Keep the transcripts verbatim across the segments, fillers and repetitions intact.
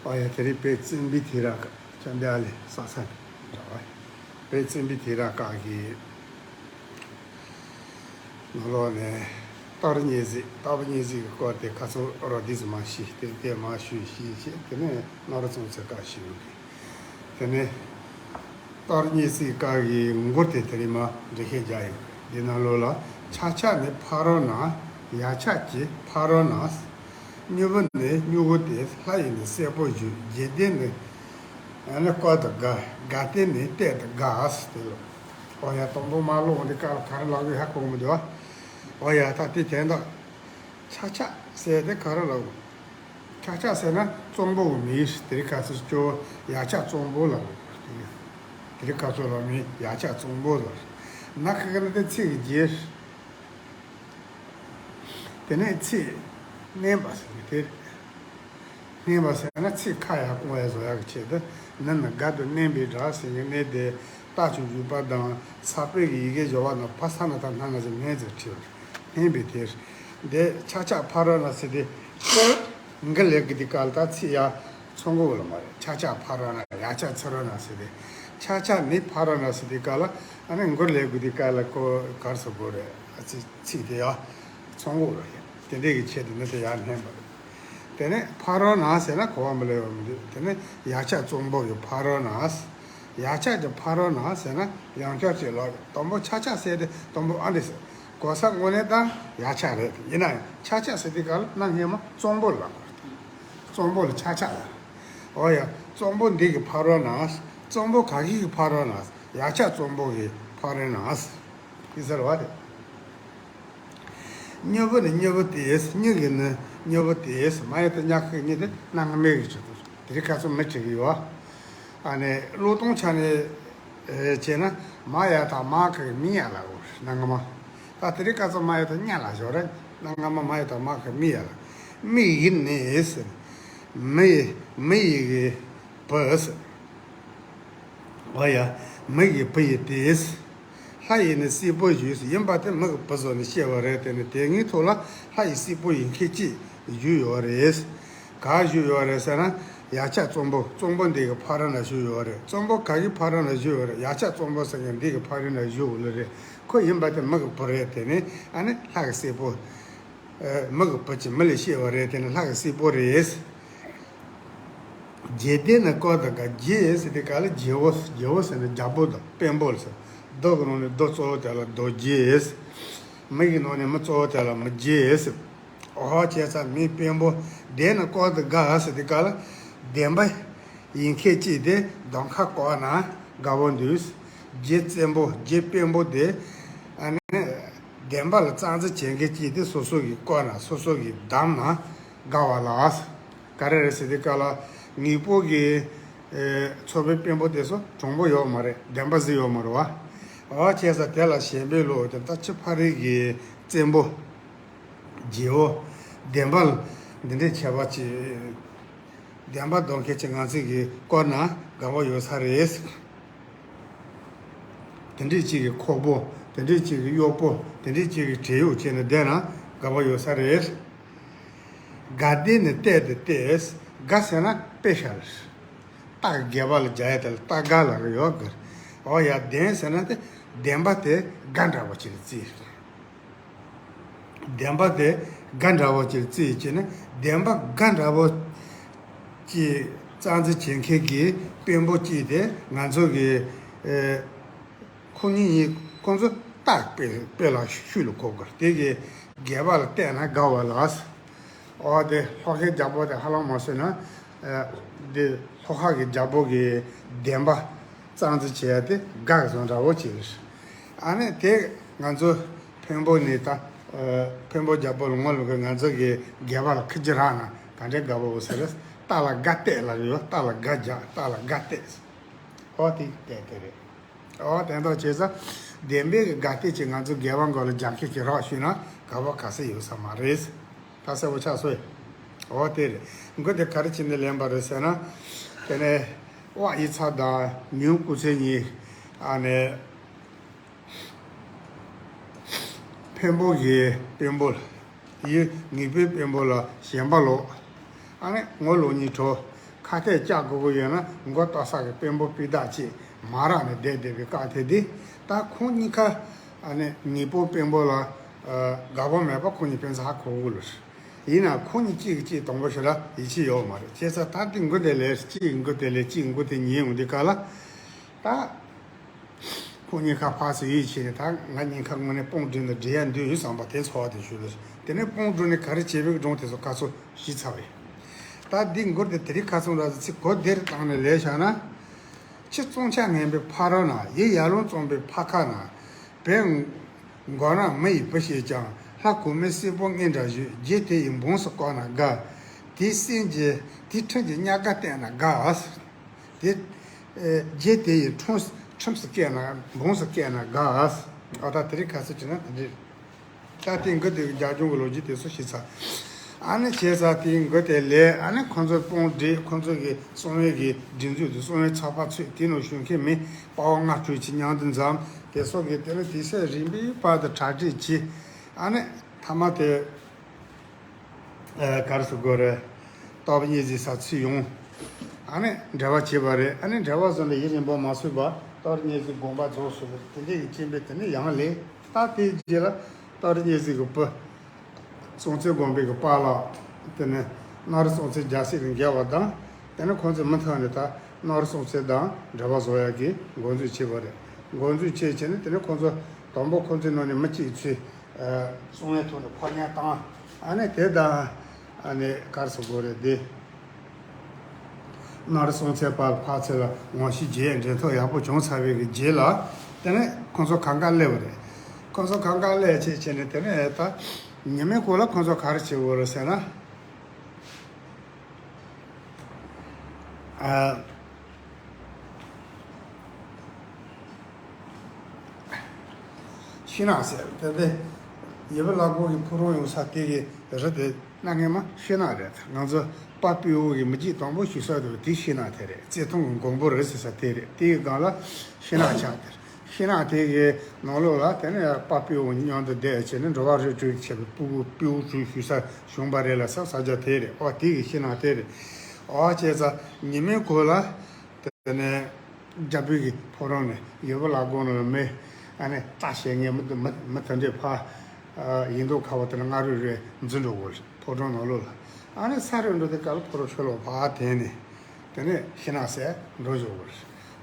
ཨ་ཡ། དེ་རིང་བོད་བཙན་པོའི་དུས་རབས་ཀྱི་ཅང་དེ་ཨ་ལེ་ས་ས་འདྲ་བ། བོད་བཙན་པོའི་དུས་རབས་སྐབས་ཀྱི་ནང་ལོགས་ནས་གཏོར་སྙན་གཟིགས། གཏོར་སྙན་གཟིགས་ཀྱི་སྐོར་དེ་ཁ་སང་རོ་དེ་ཙམ་མ་ཞུས་ཏེ། དེ་མ་ཞུས་ཞུས་བྱས། དེ་ནས་ནོར་བུ་རྫོང་ཚེ་བཀའ་ཞུས་ཡོད་རེད། དེ་ནས་གཏོར་སྙན་གཟིགས་སྐབས་ཀྱི་མགུར་དེ་དེ་རིང་མ་འགྲེལ་བཤད་རྒྱག་ཡིན། འདི་ནང་ལོགས་ལ། ཆག་ཆག་ནི་ཕ་རོལ་ན། ཡག་ཆག་ཀྱི་ཕ་རོལ་ན། སྨྱུ་གུ་ནི་སྨྱུ་གུ་སྟེ། ལྷ་ཡི་ནི་སྲས་པོ་བཞུགས། འཇིག་རྟེན་ནི་ཨ་ནི་བཀོད་དུ་དགའ། དགའ་སྟོན་ནི་བསྟོད་དུ་དགའ་ཟེར་ལོ། ཨོ་ཡ། དང་པོ་མ་ཀློག་འདི་སྐབས་ལ་ག་རེ་ལབ་དགོས་ཧ་གོ་གི་མི་འདུག་ཨ། ཨོ་ཡ། ད་དེ་དོན་དག་ཆག་ཆག་ཟེར་དེ་ག་རེ་ལབ་དགོས། ཆག་ཆག་ཟེར་ན་གཙང་པོ་གི་མིང་རེད། དེ་རིང་ཁ་སང་སྐྱོ་བོ་ཡག་ཆག་གཙང་པོ་ལབ་དགོས། དེ་རིང་ཁ་སང་ལ་མིང་ཡག་ཆག་གཙང་པོ་ལབ་རེད། ན་ཁ་ཁ་ན་དེ་ཚིག་གི་རྗེས། དེ་ནས་ཚིག་བསྣན་པ་ཟེར་ནས་དེ། བསྣན་པ་ཟེར་ན་ཚིག་ཁ་ཡར་གོང་ཡར་བཟོ་ཡག་གི་ཆེད་དུ། ན་ནི་ག་དུ་བསྣན་པའི་སྒྲ་ཟེར་ནས་བསྣན་ཏེ། རྟགས་ཀྱི་བརྗོད་པ་དང་ས་པའི་གི་ཡི་གེ་སྦྱོར་བ་དང་ཕ་ས་ན་ད་ན་ན་ཟེར་བསྣན་ཟེར་བྲིས་པ་རེད། བསྣན་པའི་དེ་རེད། འདི་ཆག་ཆག་ཕ་རོལ་ན་ཟེར་དེ། མགུར་ལེགས་ཀྱི་དེ་སྐབས་ལ་ད་ཚིག་ཡར་ཚང་གི་ཡོད་ལ་མ་རེད། ཆག་ཆག་ཕ་རོལ་ན། ཡག་ཆག་ཚུར་རོལ་ན་ཟེར་དེ། ཆག་ཆག་ནི་ཕ་རོལ་ན་ཟེར་དེ་སྐབས་ལ། ཨ་ནི་མགུར་ལེགས་ཀྱི་དེ་སྐབས་ལ་ཁོ་ག་རེ་ཟེར་དགོས་རེད། ཨ་ཚིག་ཚིག་དེ་ཡར་ཚང་གི་ཡོད་ལ། དེ་འདྲའི་གི་ཆེད་དུ་ནི་དེ་ཡར་བསྣན་པ་རེད། དེ་ནས་ཕ་རོལ་ན་ཟེར་ན་གོ་བ་མི་ལེགས་པ་མི་འདུག་དེ་ནས་ཡག་ཆག་གཙང་པོ་གི་ཕ་རོལ་ན། ཡག་ཆག་གི་ཕ་རོལ་ན་ཟེར་ན་ཡང་བསྐྱར་ཅིག་ལབ། དང་པོ་ཆག་ཆག་ཟེར་དེ་དང་པོ་ཨ་འདི་ཟེར། གོ་ས་དངོས་གནས་ད་ཡག་ཆག་རེད། ཡིན་ན་ཡང་ཆག་ཆག་ཟེར་དུས་སྐབས་ལ་གནའ་སྔ་མོ་གཙང་པོ་ལབ་དགོས་རེད། གཙང་པོ་ལ་ཆག་ཆག་ལབ། འོ་ཡ། གཙང་པོ་འདི་གི་ཕ་རོལ་ན། གཙང་པོ་ག་གི་གི་ཕ་རོལ་ན། ཡག་ཆག་གཙང་པོ་གི་ཕ་རོལ་ན། ཡིན་ཟེར་བ་རེད། སྨྱུ་གུ་ནི་སྨྱུ་གུ་སྟེ། སྨྱུ་གུ་ནི་སྨྱུ་གུ་སྟེ། མ་ཡ་ད་ཉ་གི་གཉི་དེ་གནའ་སྔ་མོའི་གི་ཆེད་དུ། དེ་རིང་ཁ་སང་མི་བྲིས་གི་ཡོད། ཨ་ནི་ཀློག་སྟངས་ཆ་ནས་ཨེ་བྱས་ན། མ་ཡ་ད་མ་གི་མི་ཡ་ལ་འོ་གནའ་སྔ་མོ། ད་དེ་རིང་ཁ་སང་མ་ཡ་ད་ཉ་ལ་ཞོག་རེད། གནའ་སྔ་མོ་མ་ཡ་ད་མ་གི་མི་ཡ་ལ། མི་ཡི་ནི་ཟེར། མི་ཡི་མི་ཡི་གི་བུ་ཟེར། འོ་ཡ། མི་གི་བུ་ཡི་སྟེ། ལྷ་ཡི་ནི་སྲས་པོ་བཞུགས། ཡིན་པ་དེ་མི་གི་བུ་བཟོ་ནས་བཤད་པ་རེད། དེ་ནི་དེ་སྔའི་ཐོག་ལ་ལྷ་ཡི་སྲས་པོ་ཡིན་མཁན་གཅིག་བཞུགས་ཡོད་རེད། ག་བཞུགས་ཡོད་རེད་ཟེར་ན། ཡག་ཆག་གཙང་པོ། གཙང་པོ་འདི་གི་ཕ་རོལ་ན་བཞུགས་ཡོད་རེད། གཙང་པོ་ག་གི་ཕ་རོལ་ན་བཞུགས་ཡོད་རེད། ཡག་ཆག་གཙང་པོ་ཟེར་མཁན་འདི་གི་ཕ་རོལ་ན་བཞུགས་ཡོད་རེད། ཁོ་ཡིན་པ་དེ་མི་གི་བུ་རེད། དེ་ནི་ཨ་ནི་ལྷ་གི་སྲས་པོ། ཨེ། མི་གི་བུ་གཅིག་མི་ལ་བཤད་པ་རེད། དེ་ནི་ལྷ་གི་སྲས་པོ་རེད། རྗེ་དེ་ནི་བཀོད་དུ་དགའ། རྗེ་ཟེར་དུས་སྐབས་ལ་རྗེ་བོ། རྗེ་བོ་ཟེར་ན་རྒྱལ་པོ་དང་དཔོན་པོ་ལ་ཟེར། རྡོ་གི་ནང་ནས་རྡོ་གཙོ་བོ་དེ་ལ་རྡོ་རྗེ་ཟེར། མི་གི་ནང་ནས་མི་གཙོ་བོ་དེ་ལ་མི་རྗེ་ཟེར། འོ་བྱས་ཙང་མི་དཔོན་པོ་དེ་ནི་བཀོད་དུ་དགའ་ཟེར་དུས་སྐབས་ལ། བདེན་པ་ཡིན་མཁན་གཅིག་དེ་གདོང་ཁ་བཀོད་ན་དགའ་བོ་འདུག་རྗེ་བཙན་པོ། རྗེ་དཔོན་པོ་དེ་ཨ་ནི་བདེན་པ་ལ་རྩ་འཛིན་བྱེད་མཁན་གཅིག་དེ་སོ་སོ་གིས་བཀོད་ན། སོ་སོ་གིས་བདམས་ན་དགའ་བ་ལ། ག་རེ་རེད་ཟེར་དུས་སྐབས་ལ། དངོས་པོ་གི་ཨེ་ཚོ་པའི་དཔོན་པོ་དེ་ཚོ་དྲང་པོ་ཡོད་མ་རེད། བདེན་པ་ཟེར་ཡོད་མ་རེད་བ། འོ་བྱས་ཙང་དེ་ལ་ཞེན་པའི་བློ་དེ། ད་ཕྱི་ཕ་རི་གི་བཙན་པོ་རྗེ་བོ་བདེན་པ་ལ་འདི་འདྲའི་ཁྱད་པར་ཅིག་བདེན་པ་འདོན་མཁན་ཅིག་ང་ཚོས་གིས་བཀོད་ན་དགའ་པོ་ཡོད་ས་རེད། དེ་འདྲའི་ཅིག་གི་ཁོག་པོ། དེ་འདྲའི་ཅིག་གི་གཡོག་པོ། དེ་འདྲའི་ཅིག་གི་བྲན་གཡོག་བྱས་ནས་བསྡད་ན་དགའ་པོ་ཡོད་ས་རེད། དགའ་ལྡན་ནི་བསྟོད་དེ་བསྟོད། དགའ་ཟེར་ན་དཔེ་བཞག་རེད། རྟ་རྒྱས་པ་ལ་རྒྱག་ཡ་དེ་ལ་རྟ་དགའ་ལབ་ཀྱི་ཡོད་གི། འོ་ཡ། ལྡན་ཟེར་ན་དེ་བདེན་པ་དེ་དགའ་འདྲ་བོ་ཅིག་ལ་བརྩིས། བདེན་པ་དེ་དགའ་འདྲ་བོ་ཅིག་ལ་བརྩིས་བྱས་ནས། བདེན་པ་དགའ་འདྲ་བོ་ཅིག་རྩ་འཛིན་བྱེད་མཁན་གྱི་དཔོན་པོ་གཅིག་དེ་ང་ཚོ་གི་ཨེ་ཁོ་གཉིས་གཉིས་ཁོང་ཚོ་རྟ་དཔེ་དཔེ་ལ་ཤུལ་ལ་གོ་དགོས། དེ་གི་རྒྱས་པ་ལ་བལྟས་ན་དགའ་བ་ལ། འོ་དེ་ལྷོ་ཁའི་རྒྱལ་པོ་དེ་ཧ་ལམ་མ་བཟོས་ན། ཨ་དེ་ལྷོ་ཁ་གི་རྒྱལ་པོ་གི་བདེན་པ་རྩ་འཛིན་བྱེད་ཡ་དེ་དགའ་བཟོ་འདྲ་བོ་ཅིག་རེད། ཨ་ནི་དེ་ང་ཚོ་འཕན་པོ་ནི་ད་ཨ་འཕན་པོ་རྒྱལ་པོ་ལ་ངོ་ལོག་གི་ང་ཚོ་གི་རྒྱལ་པོ་ལ་ཁི་ཅི་རག་ན་ག་འདྲའི་དགའ་བོ་ཟེར། རྟ་ལ་དགའ་བསྟོད་ལབ་ཡོད། རྟ་ལ་དགའ་རྒྱག་རྟ་ལ་དགའ་བསྟོད། འོ་དེ་བསྟོད་དེ་རེད། འོ་དེ་འདྲ་བྱས་ཙང་བདེན་པའི་གི་དགའ་བསྟོད་ཅིག་ང་ཚོ་རྒྱལ་པོ་མགོ་ལ་རྒྱག་མཁན་ཅིག་རག་ཤུལ་ན་དགའ་བོ་ག་ཚོད་ཡོད་ས་མ་རེད། ད་གསལ་པོ་ཆགས་སོང་། འོ་དེ་རེད། མགུར་དེ་ག་རེ་བྱས་ནས་ལེན་པ་རེད་ཟེར་ན། དེ་ནས་དབའ་ཡིག་ཚང་དང་ཉུང་སྐུ་ཚེ་གཉིས། ཨ་ནི་འཕན་པོ་གི་དཔོན་པོ་ལ། ཡི་ངེས་པའི་དཔོན་པོ་ལ་ཞེན་པ་ལོག་ཨ་ནི་ངོ་ལོག་གཉིས་གྲོགས། ཁ་གཏད་བཅག་དགོས་ཀྱི་ཡོད་ན་མགོ་བཏགས་ས་གི་དཔོན་པོ་སྤུས་དག་ཅིག་མ་རག་ནས་བསྡད་བསྡད་པའི་སྐབས་དེ་དེ། ད་ཁོང་གཉིས་ཀ་ཨ་ནི་ངེས་པོ་དཔོན་པོ་ལ་དགའ་པོ་མེད་པ་ཁོང་གཉིས་ཕན་ཚུན་ཧ་གོ་གི་ལ། ཡིན་ན་ཁོང་གཉིས་གཅིག་གིས་གཅིག་དང་པོ་ཞིག་ལ་ཡིད་ཆེས་ཡོད་མ་རེད། བྱས་ཙང་ད་དེ་མགུ་དེ་ལས་གཅིག་མགུ་དེ་ལས་གཅིག་མགུ་དེ་ཉན་ཡོང་དུས་སྐབས་ལ། ད་ཁོང་གཉིས་ཀ་ཕར་ཚུར་ཡིད་ཆེས་ནས། ད་ང་གཉིས་ཀ་དངོས་གནས་དཔུང་བསྒྲིགས་ནས་འགྲིག་ཡ་འདུག་ཡོད་བསམ་པ་དེ་ཚོར་བ་དེ་ཞུ་ལ། དེ་ནས་དཔུང་བསྒྲིགས་ནས་ག་རེ་བྱེད་པའི་སྒྲུང་དེ་ཚོ་ཁ་ཚོ་ཞིག་ཚར་བས། ད་འདི་མགུར་དེ་དེ་རིང་ཁ་སང་ར་ཚིག་གོ་བདེར་བཏང་ནས་ལས་བཞག་ན། ཁྱི་བཙོང་ཆ་ངན་པའི་ཕ་རོལ་ན། ཡི་ཡར་ཀླུང་བཙོང་པའི་ཕ་ཁ་ན། བན་མགོ་ན་མི་ཡི་བུ་ཞེས་ཀྱང་། ལྷ་གོང་མའི་སྲས་པོ་ངན་འདྲ་བཞུད། རྗེ་དེ་ཡི་འབངས་སུ་བཀོད་ན་དགའ། དེའི་སེམས་ཀྱི་དེའི་ཁྲིམས་ཀྱི་གཉའ་ག་བསྟན་ན་དགའ། དེ་རྗེ་དེ་ཡི་ཁྲིམས་ཁྲིམས་སུ་བཀལ་ན། འབངས་སུ་བཀལ་ན་དགའ། ཨ་ད་དེ་རིང་ཁ་སང་བྱས་ན་དེ་འདྲ། ད་དེ་མགུར་དེ་རྒྱབ་ལྗོངས་ཀྱི་ལོ་རྒྱུས་དེ་ཚོ་ཞིག་ཚར། ཨ་ནི་བྱས་ཙང་དེ་མགུར་དེ་ལས་ཨ་ནི་ཁོང་ཚོ་དཔུང་བསྒྲིགས། ཁོང་ཚོ་གི་གསང་བའི་གི་སྒྲིག་འཛུགས་དེ། གསང་བའི་ཚགས་པར་ཚུད། དེ་ནང་ཞུགས་མཁན་མི་དཔའ་བོ་ལྔ་བཅུ་ཅིག་མཉམ་དུ་འཛོམས། དེ་ཚོ་གི་དེ་ལ་དེ་སྲས་རིམ་པས་བར་དུ་གྲ་སྒྲིག་བྱས། ཨ་ནི་མཐའ་མ་དེ། ཨ་ག་རེ་ཟེར་དགོས་རེད། སྟག་པ་སྙེ་ཟིག་ས་ཚུར་ཡོང་། ཨ་ནི་འབྲེལ་བ་བྱས་པ་རེད། ཨ་ནི་འབྲེལ་བ་བཟུང་ནས་ཡུན་རིང་པོ་མ་སོང་བར་སྟག་པ་སྙེ་ཟིག་དགོངས་པ་རྫོགས་སོང་བས། དེ་འདྲ་ཡི་རྐྱེན་པས་དེ་ནས་ཡང་ལས། ད་དེའི་རྗེས་ལ་སྟག་པ་སྙེ་ཟིག་གི་བུ་སྲོང་བཙན་སྒམ་པོའི་གི་པཱ་ལགས། དེ་ནས་སྣང་རི་སྲོང་བཙན་རྒྱལ་སྲས་ལ་མཇལ་བ་དང་། དེ་ནས་ཁོང་ཚོས་མུ་མཐུད་ནས་ད་སྣང་རི་སྲོང་བཙན་དང་འབྲེལ་བ་བཟོ་ཡག་གི་འགོ་འཛུགས་བྱས་པ་རེད། འགོ་འཛུགས་བྱས་བྱས་ནས་དེ་ནས་ཁོང་ཚོ་དང་པོ་ཁོང་ཚོའི་ནང་ནས་མི་གཅིག་ཚུར་གསང་བའི་ཐོག་ནས་ཕོ་ཉ་བཏང་། ཨ་ནི་དེ་དང་ཨ་ནི་ག་རེ་ཟེར་དགོས་རེད། དེ་སྣང་རི་སྲོང་བཙན་པ་ཕར་ཚུར་ལ་ངོ་ཤེས་བྱས། འབྲེལ་ཐོགས་ཡག་པོ་བྱུང་ཚར་བའི་གི་རྗེས་ལ། དེ་ནས་ཁོང་ཚོ་གང་ག་སླེབས་པ་རེད། ཁོང་ཚོ་གང་ག་སླེབས་བྱས་བྱས་ནས་དེ་ནས་ད་ཉི་མའི་གུང་ལ་ཁོང་ཚོ་ག་རེ་བྱེད་དགོས་རེད་ཟེར་ན། ཨ། ཤིང་ནགས་ཟེར་དེ་དེ། ཡུལ་བུ་བླ་སྒོ་གི་ཕོ་བྲང་ཡོད་ས་དེ་གི་རི་དེ་གནའ་སྔ་མོ་ཤིང་ནགས་རེད། ང་ཚོ་དཔའ་སྤྲེའུ་གི་མི་རྒྱུད་དང་པོ་ཞིག་གསོས་འདུག་དེ་ཤིང་ནགས་དེ་རེད། རྩེ་ཐང་གི་མགོན་པོ་རི་ཟེར་ས་དེ་རེད། དེའི་སྒང་ལ་ཤིང་ནགས་ཆགས་དེར། ཤིང་ནགས་དེ་གི་ནང་ལོགས་ལ་དེ་ནས་དཔའ་སྤྲེའུ་མཉམ་དུ་བསྡད་བྱས་ནས་འགྲོ་བ་རིགས་དྲུག་བྱས་པའི་སྤྲེའུ་སྤྲེའུ་དྲུག་བཞུགས་ས་བྱུང་བ་རེད་ལ། ས་ས་ཆ་དེ་རེད། ཨོ་དེ་གི་ཤིང་ནགས་དེ་རེད། ཨོ་བྱས་ཙང་ཉི་མའི་གུང་ལ་དེ་ནས་རྒྱལ་པོའི་གི་ཕོ་བྲང་ནས་ཡུལ་བུ་བླ་སྒོ་ནས་མི་ཨ་ནི་ལྟ་བྱེད་མཁན་མི་མི་མི་དེ་འདྲས་ཕར་ཡིན་མདོག་ཁ་པོ་དེ་ནས་མངའ་རིས་རེ་འཛུལ་འགྲོ་གི་རེད། ཕོ་བྲང་ནང་ལོགས་ལ། ཨ་ནི་ས་རུ་འགྲོ་དུས་སྐབས་ལ་ཕོ་བྲང་ཕྱི་ལོགས་ཕར་དེད་ནས། དེ་ནས་ཤིང་ནགས་སར་འགྲོ་བཞག་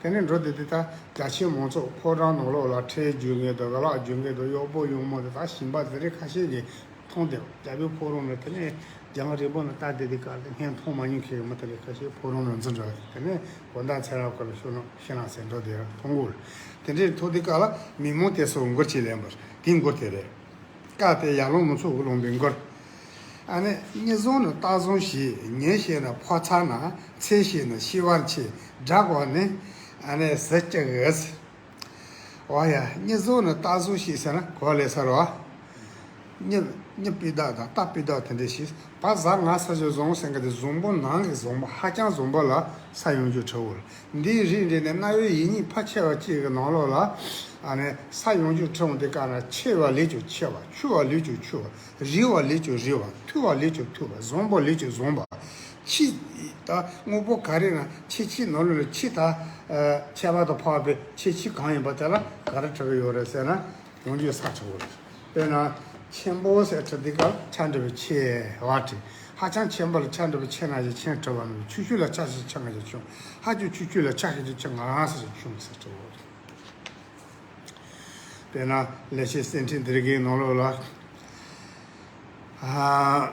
པ་རེད། དེ་ནས་འགྲོ་དེ་དུས་ད་རྒྱ་ཆེ་མང་ཚོགས་ཕོ་བྲང་ནང་ལོགས་ལ་ཁྲལ་རྒྱུག་མཁན་དང་ག་ལག་རྒྱུག་མཁན་དང་གཡོག་པོ་གཡོག་མོ་དེ་དག་ཞིང་པ་དེ་འདྲས་ཁ་ཤས་ཀྱིས་མཐོང་དེ། རྒྱལ་པོའི་ཕོ་བྲང་ནས་དེ་ནས་རྒྱང་རིང་པོ་ནས་ལྟ་དེ་དུས་སྐབས་ལ་སྔོན་མཐོང་མ་མྱོང་མཁན་གྱི་མི་དེ་འདྲས་ཁ་ཤས་ཕོ་བྲང་ནང་འཛུལ་འགྲོ། དེ་ནས་དགོང་དག་ཚེ་རབས་སྐབས་ལ་ཤིང་ནགས་ཤིང་ནགས་སར་འགྲོ་དེ་མཐོང་གི་ཡོད་རེད། དེ་འདྲས་མཐོང་དུས་སྐབས་ལ་མི་མང་དེ་ཚོ་མགུར་ཅིག་ལེན་པ་རེད། དེའི་མགུར་དེ་རེད། སྐབས་དེར་ཡར་ཀླུང་མི་ཚོགས་ཀྱིས་བླངས་པའི་མགུར། ཨ་ནི་གཉིད་བཟུང་ནས་རྟ་བཟུང་བྱེད། ཉལ་བྱས་ནས་ཕོ་ཚ་ན། འཚལ་བྱས་ནས་ཤི་བར་བྱེད། བསྒྲགས་པ་ནི་ཨ་ནི་ཟི་ལྕི་གིས། འོ་ཡ། གཉིད་བཟུང་ནས་རྟ་བཟུང་བྱེད་ཟེར་ན་གོ་ལེ་ས་རོ། གཉིད་གཉིད་སྤུས་དག་དང་རྟ་སྤུས་དག་དེ་འདྲས་བྱེད། བ་ཟ་ང་ས་ཞིག་བཟུང་ཟེར་མཁན་དེ་བཟང་པོ་ནང་གི་བཟང་པོ། ཧ་ཅང་བཟང་པོ་ལ་ས་ཡོང་རྒྱུ་འཁྲི་བ་རེད། འདིའི་རིགས་འདི་ནི་རྣ་བའི་ཡིད་གཉིས་ཕལ་ཆེ་བ་ཅིག་གི་ནང་ལོགས་ལ། ཨ་ནི་ས་ཡོང་རྒྱུ་འཁྲི་བ་འདི་ག་ན་ཆེ་བ་ལས་ཀྱང་ཆེ་བ། ཆུང་བ་ལས་ཀྱང་ཆུང་བ། རིང་བ་ལས་ཀྱང་རིང་བ། མཐོ་བ་ལས་ཀྱང་མཐོ་བ། བཟང་པོ་ལས་ཀྱང་བཟང་བ། ཁྱི་ད་དངོས་པོ་ག་རེ་ན་ཁྱི་ཁྱི་ནང་ལོགས་ལ་ཁྱི་ད་ཨ་ཁྱད་པར་དུ་འཕགས་པའི་ཁྱི་ཁྱི་གང་ཡིན་པ་དེ་ལ་ག་རེ་འཁྲི་གི་ཡོད་རེད་ཟེར་ན། ཡོང་རྒྱུའི་ས་ཆེ་བོ་རེད། དཔེར་ན། ཆེན་པོ་ཟེར་འཁྲི་དུས་སྐབས་ཆ་འགྲིག་པའི་ཆེ་བ་བྲིས། ཧ་ཅང་ཆེན་པོ་ལ་ཆ་འགྲིག་པའི་ཆེ་ན་ཞིག་ཆེན་འཁྲི་བ་ནི། ཆུང་ཆུང་ལ་ཆ་ཞིག་ཆེ་ང་ཞིག་ཆུང་། ཧ་ཅང་ཆུང་ཆུང་ལ་ཆ་ཞིག་ཆེ་ང་ཟེར་ཞིག་ཆུང་ཟེར་འཁྲི་བ་རེད། དཔེར་ན་ལེགས་བཤད་གསེར་ཕྲེང་འདི་གའི་ནང་ལོགས་ལ། ཨ།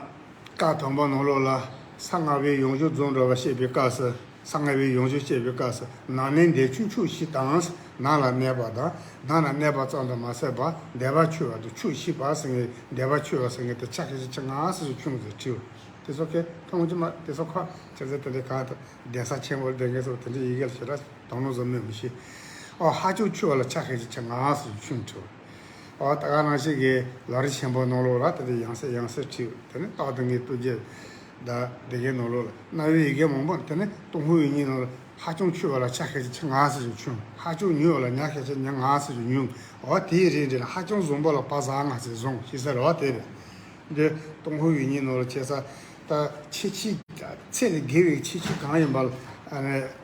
བཀའ་དང་པོ་ནང་ལོགས་ལ་ས་ལྔ་པའི་ཡོངས་གཞོལ་རྫོགས་འགྲོ་བ་བཤད་པའི་སྐབས་སུ། ས་ལྔ་པའི་ཡོངས་གཞོལ་བཤད་པའི་སྐབས་སུ། ནང་ནས་འདས་ཆུང་ཆོག་ཤེས་དང་། ནང་ལ་གནས་པ་དང་། ནང་ལ་གནས་པ་ཙམ་དུ་མ་ཟད་པར་འདས་པ་ཆོད་པ་དང་ཆོག་ཤེས་པ་ཟེར་མཁན། འདས་པ་ཆོད་པ་ཟེར་མཁན་དེ་ཆ་ཤས་ཤིག་ཆེ་ང་ཟེར་ཞིག་ཆུང་ཟེར་བྲིས། དེ་ཚོ་ཁྱེད་མཐོང་གི་མ། དེ་ཚོ་ཁ་ཆེ་ཟེར་དེ་འདྲའི་གང་དུ་གདན་ས་ཆེན་པོ་ལ་བསྡད་མཁན་ཚོ་དེ་འདྲའི་ཡི་གེ་ལ་ཞེ་དྲག་དང་ལོ་བཟོ་མེད་མི་ཤེས། ཨོ་ཧ་ཅང་ཆུང་བ་ལ་ཆ་ཤས་ཤིག་ཆེ་ང་ཟེར་ཞིག་ཆུང་བྲིས། ཨོ་ད་ག་ནང་བཞིན་གྱི་ལམ་རིམ་ཆེན་པོ་ནང་ལོགས་ལ་དེ་དེ་ཡང་སེ་ཡང་སེ་བྲིས། དེ་ནས་རྟག་ཏུ་ངའི་ཐུགས་རྗེ་ད་དེ་གའི་ནང་ལོགས་ལ་རྣ་བའི་ཡི་གེ་མང་པོ། དེ་ནས་ཏུན་ཧོང་ཡིག་རྙིང་ནང་ལ་ཧ་ཅང་ཆུང་བ་ལ་ཆ་ཤས་ཤིག་ཆེ་ང་ཟེར་ཞིག་ཆུང་། ཧ་ཅང་ཉུང་བ་ལ་ཉག་ཤས་ཤིག་ཉག་ང་ཟེར་ཞིག་ཉུང་། ཨོ་དེའི་རིགས་འདི་ལ་ཧ་ཅང་བཟང་པོ་ལ་བ་ཟ་ང་ཟེར་བཟང་ཞེས་ཟེར་བ་དེ་རེད། འདི་ཏུན་ཧོང་ཡིག་རྙིང་ནང་ལ་བྱས་ཙང་ད་ཁྱི་ཁྱི་ ཚད་ལས་བརྒལ་བའི་ཆོས་ཅན་གང་ཡིན་པ་ལ་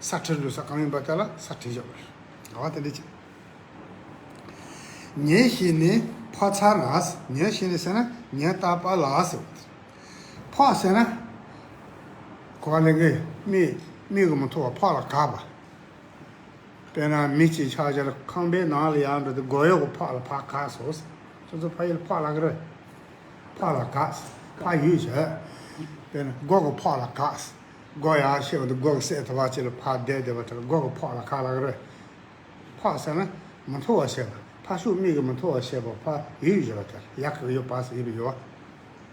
ས་ཁྲ་འགྲོ་ས་གང་ཡིན་པ་དེ་ལ་ས་ཁྲ་བཞག་པ་རེད། འོ་དེ་འདྲ་བྱས། ཉེ་ཞིག་ནི་ཕོག་ཚར་ན། ཉེ་ཞིག་ནི་ཟེར་ན་ཉེ་རྟག་པ་ལ་ཟེར་བ་དེ། ཕོག་ཟེར་ན། གོ་བ་ལེན་གི་མིག་མིག་གིས་མི་མཐོང་བ་ཕོག་ལ་འགགས་པ། དཔེར་ན་མི་གཅིག་ཆ་བཞག་ན་ཁང་པའི་ནང་ལ་ཡར་འགྲོ་དུས་སྒོ་ཡོལ་གྱི་ཕོག་ལ་ཕར་འགགས་སོང་། སོ་སོ་ཕ་ཡུལ་ཕོག་ལ་གི་རེད། ཕོག་ལ་འགགས། ཕ་ཡུལ་བྱས། དཔེར་ན་སྒོ་གི་ཕོག་ལ་འགགས། སྒོ་ཡར་ཕྱེ་བ་དུས་སྒོ་གི་སེ་ཐོ་བ་ཅིག་ལ་ཕར་བསྡད་བསྡད་པ་དེ་ལ་སྒོ་གི་ཕོག་ལ་འགགས་ལ་གི་རེད། ཕོག་ཟེར་ན་མི་མཐོང་བ་བྱས་པ། ཕར་ཕྱོགས་མིག་གིས་མི་མཐོང་བ་བྱས་པ་ཕ་ཡུལ་བྱས་པ་དེ་ཡག་གི་ཡོད་པ་ཟེར་ཡོད་པ་ཡོད་པ།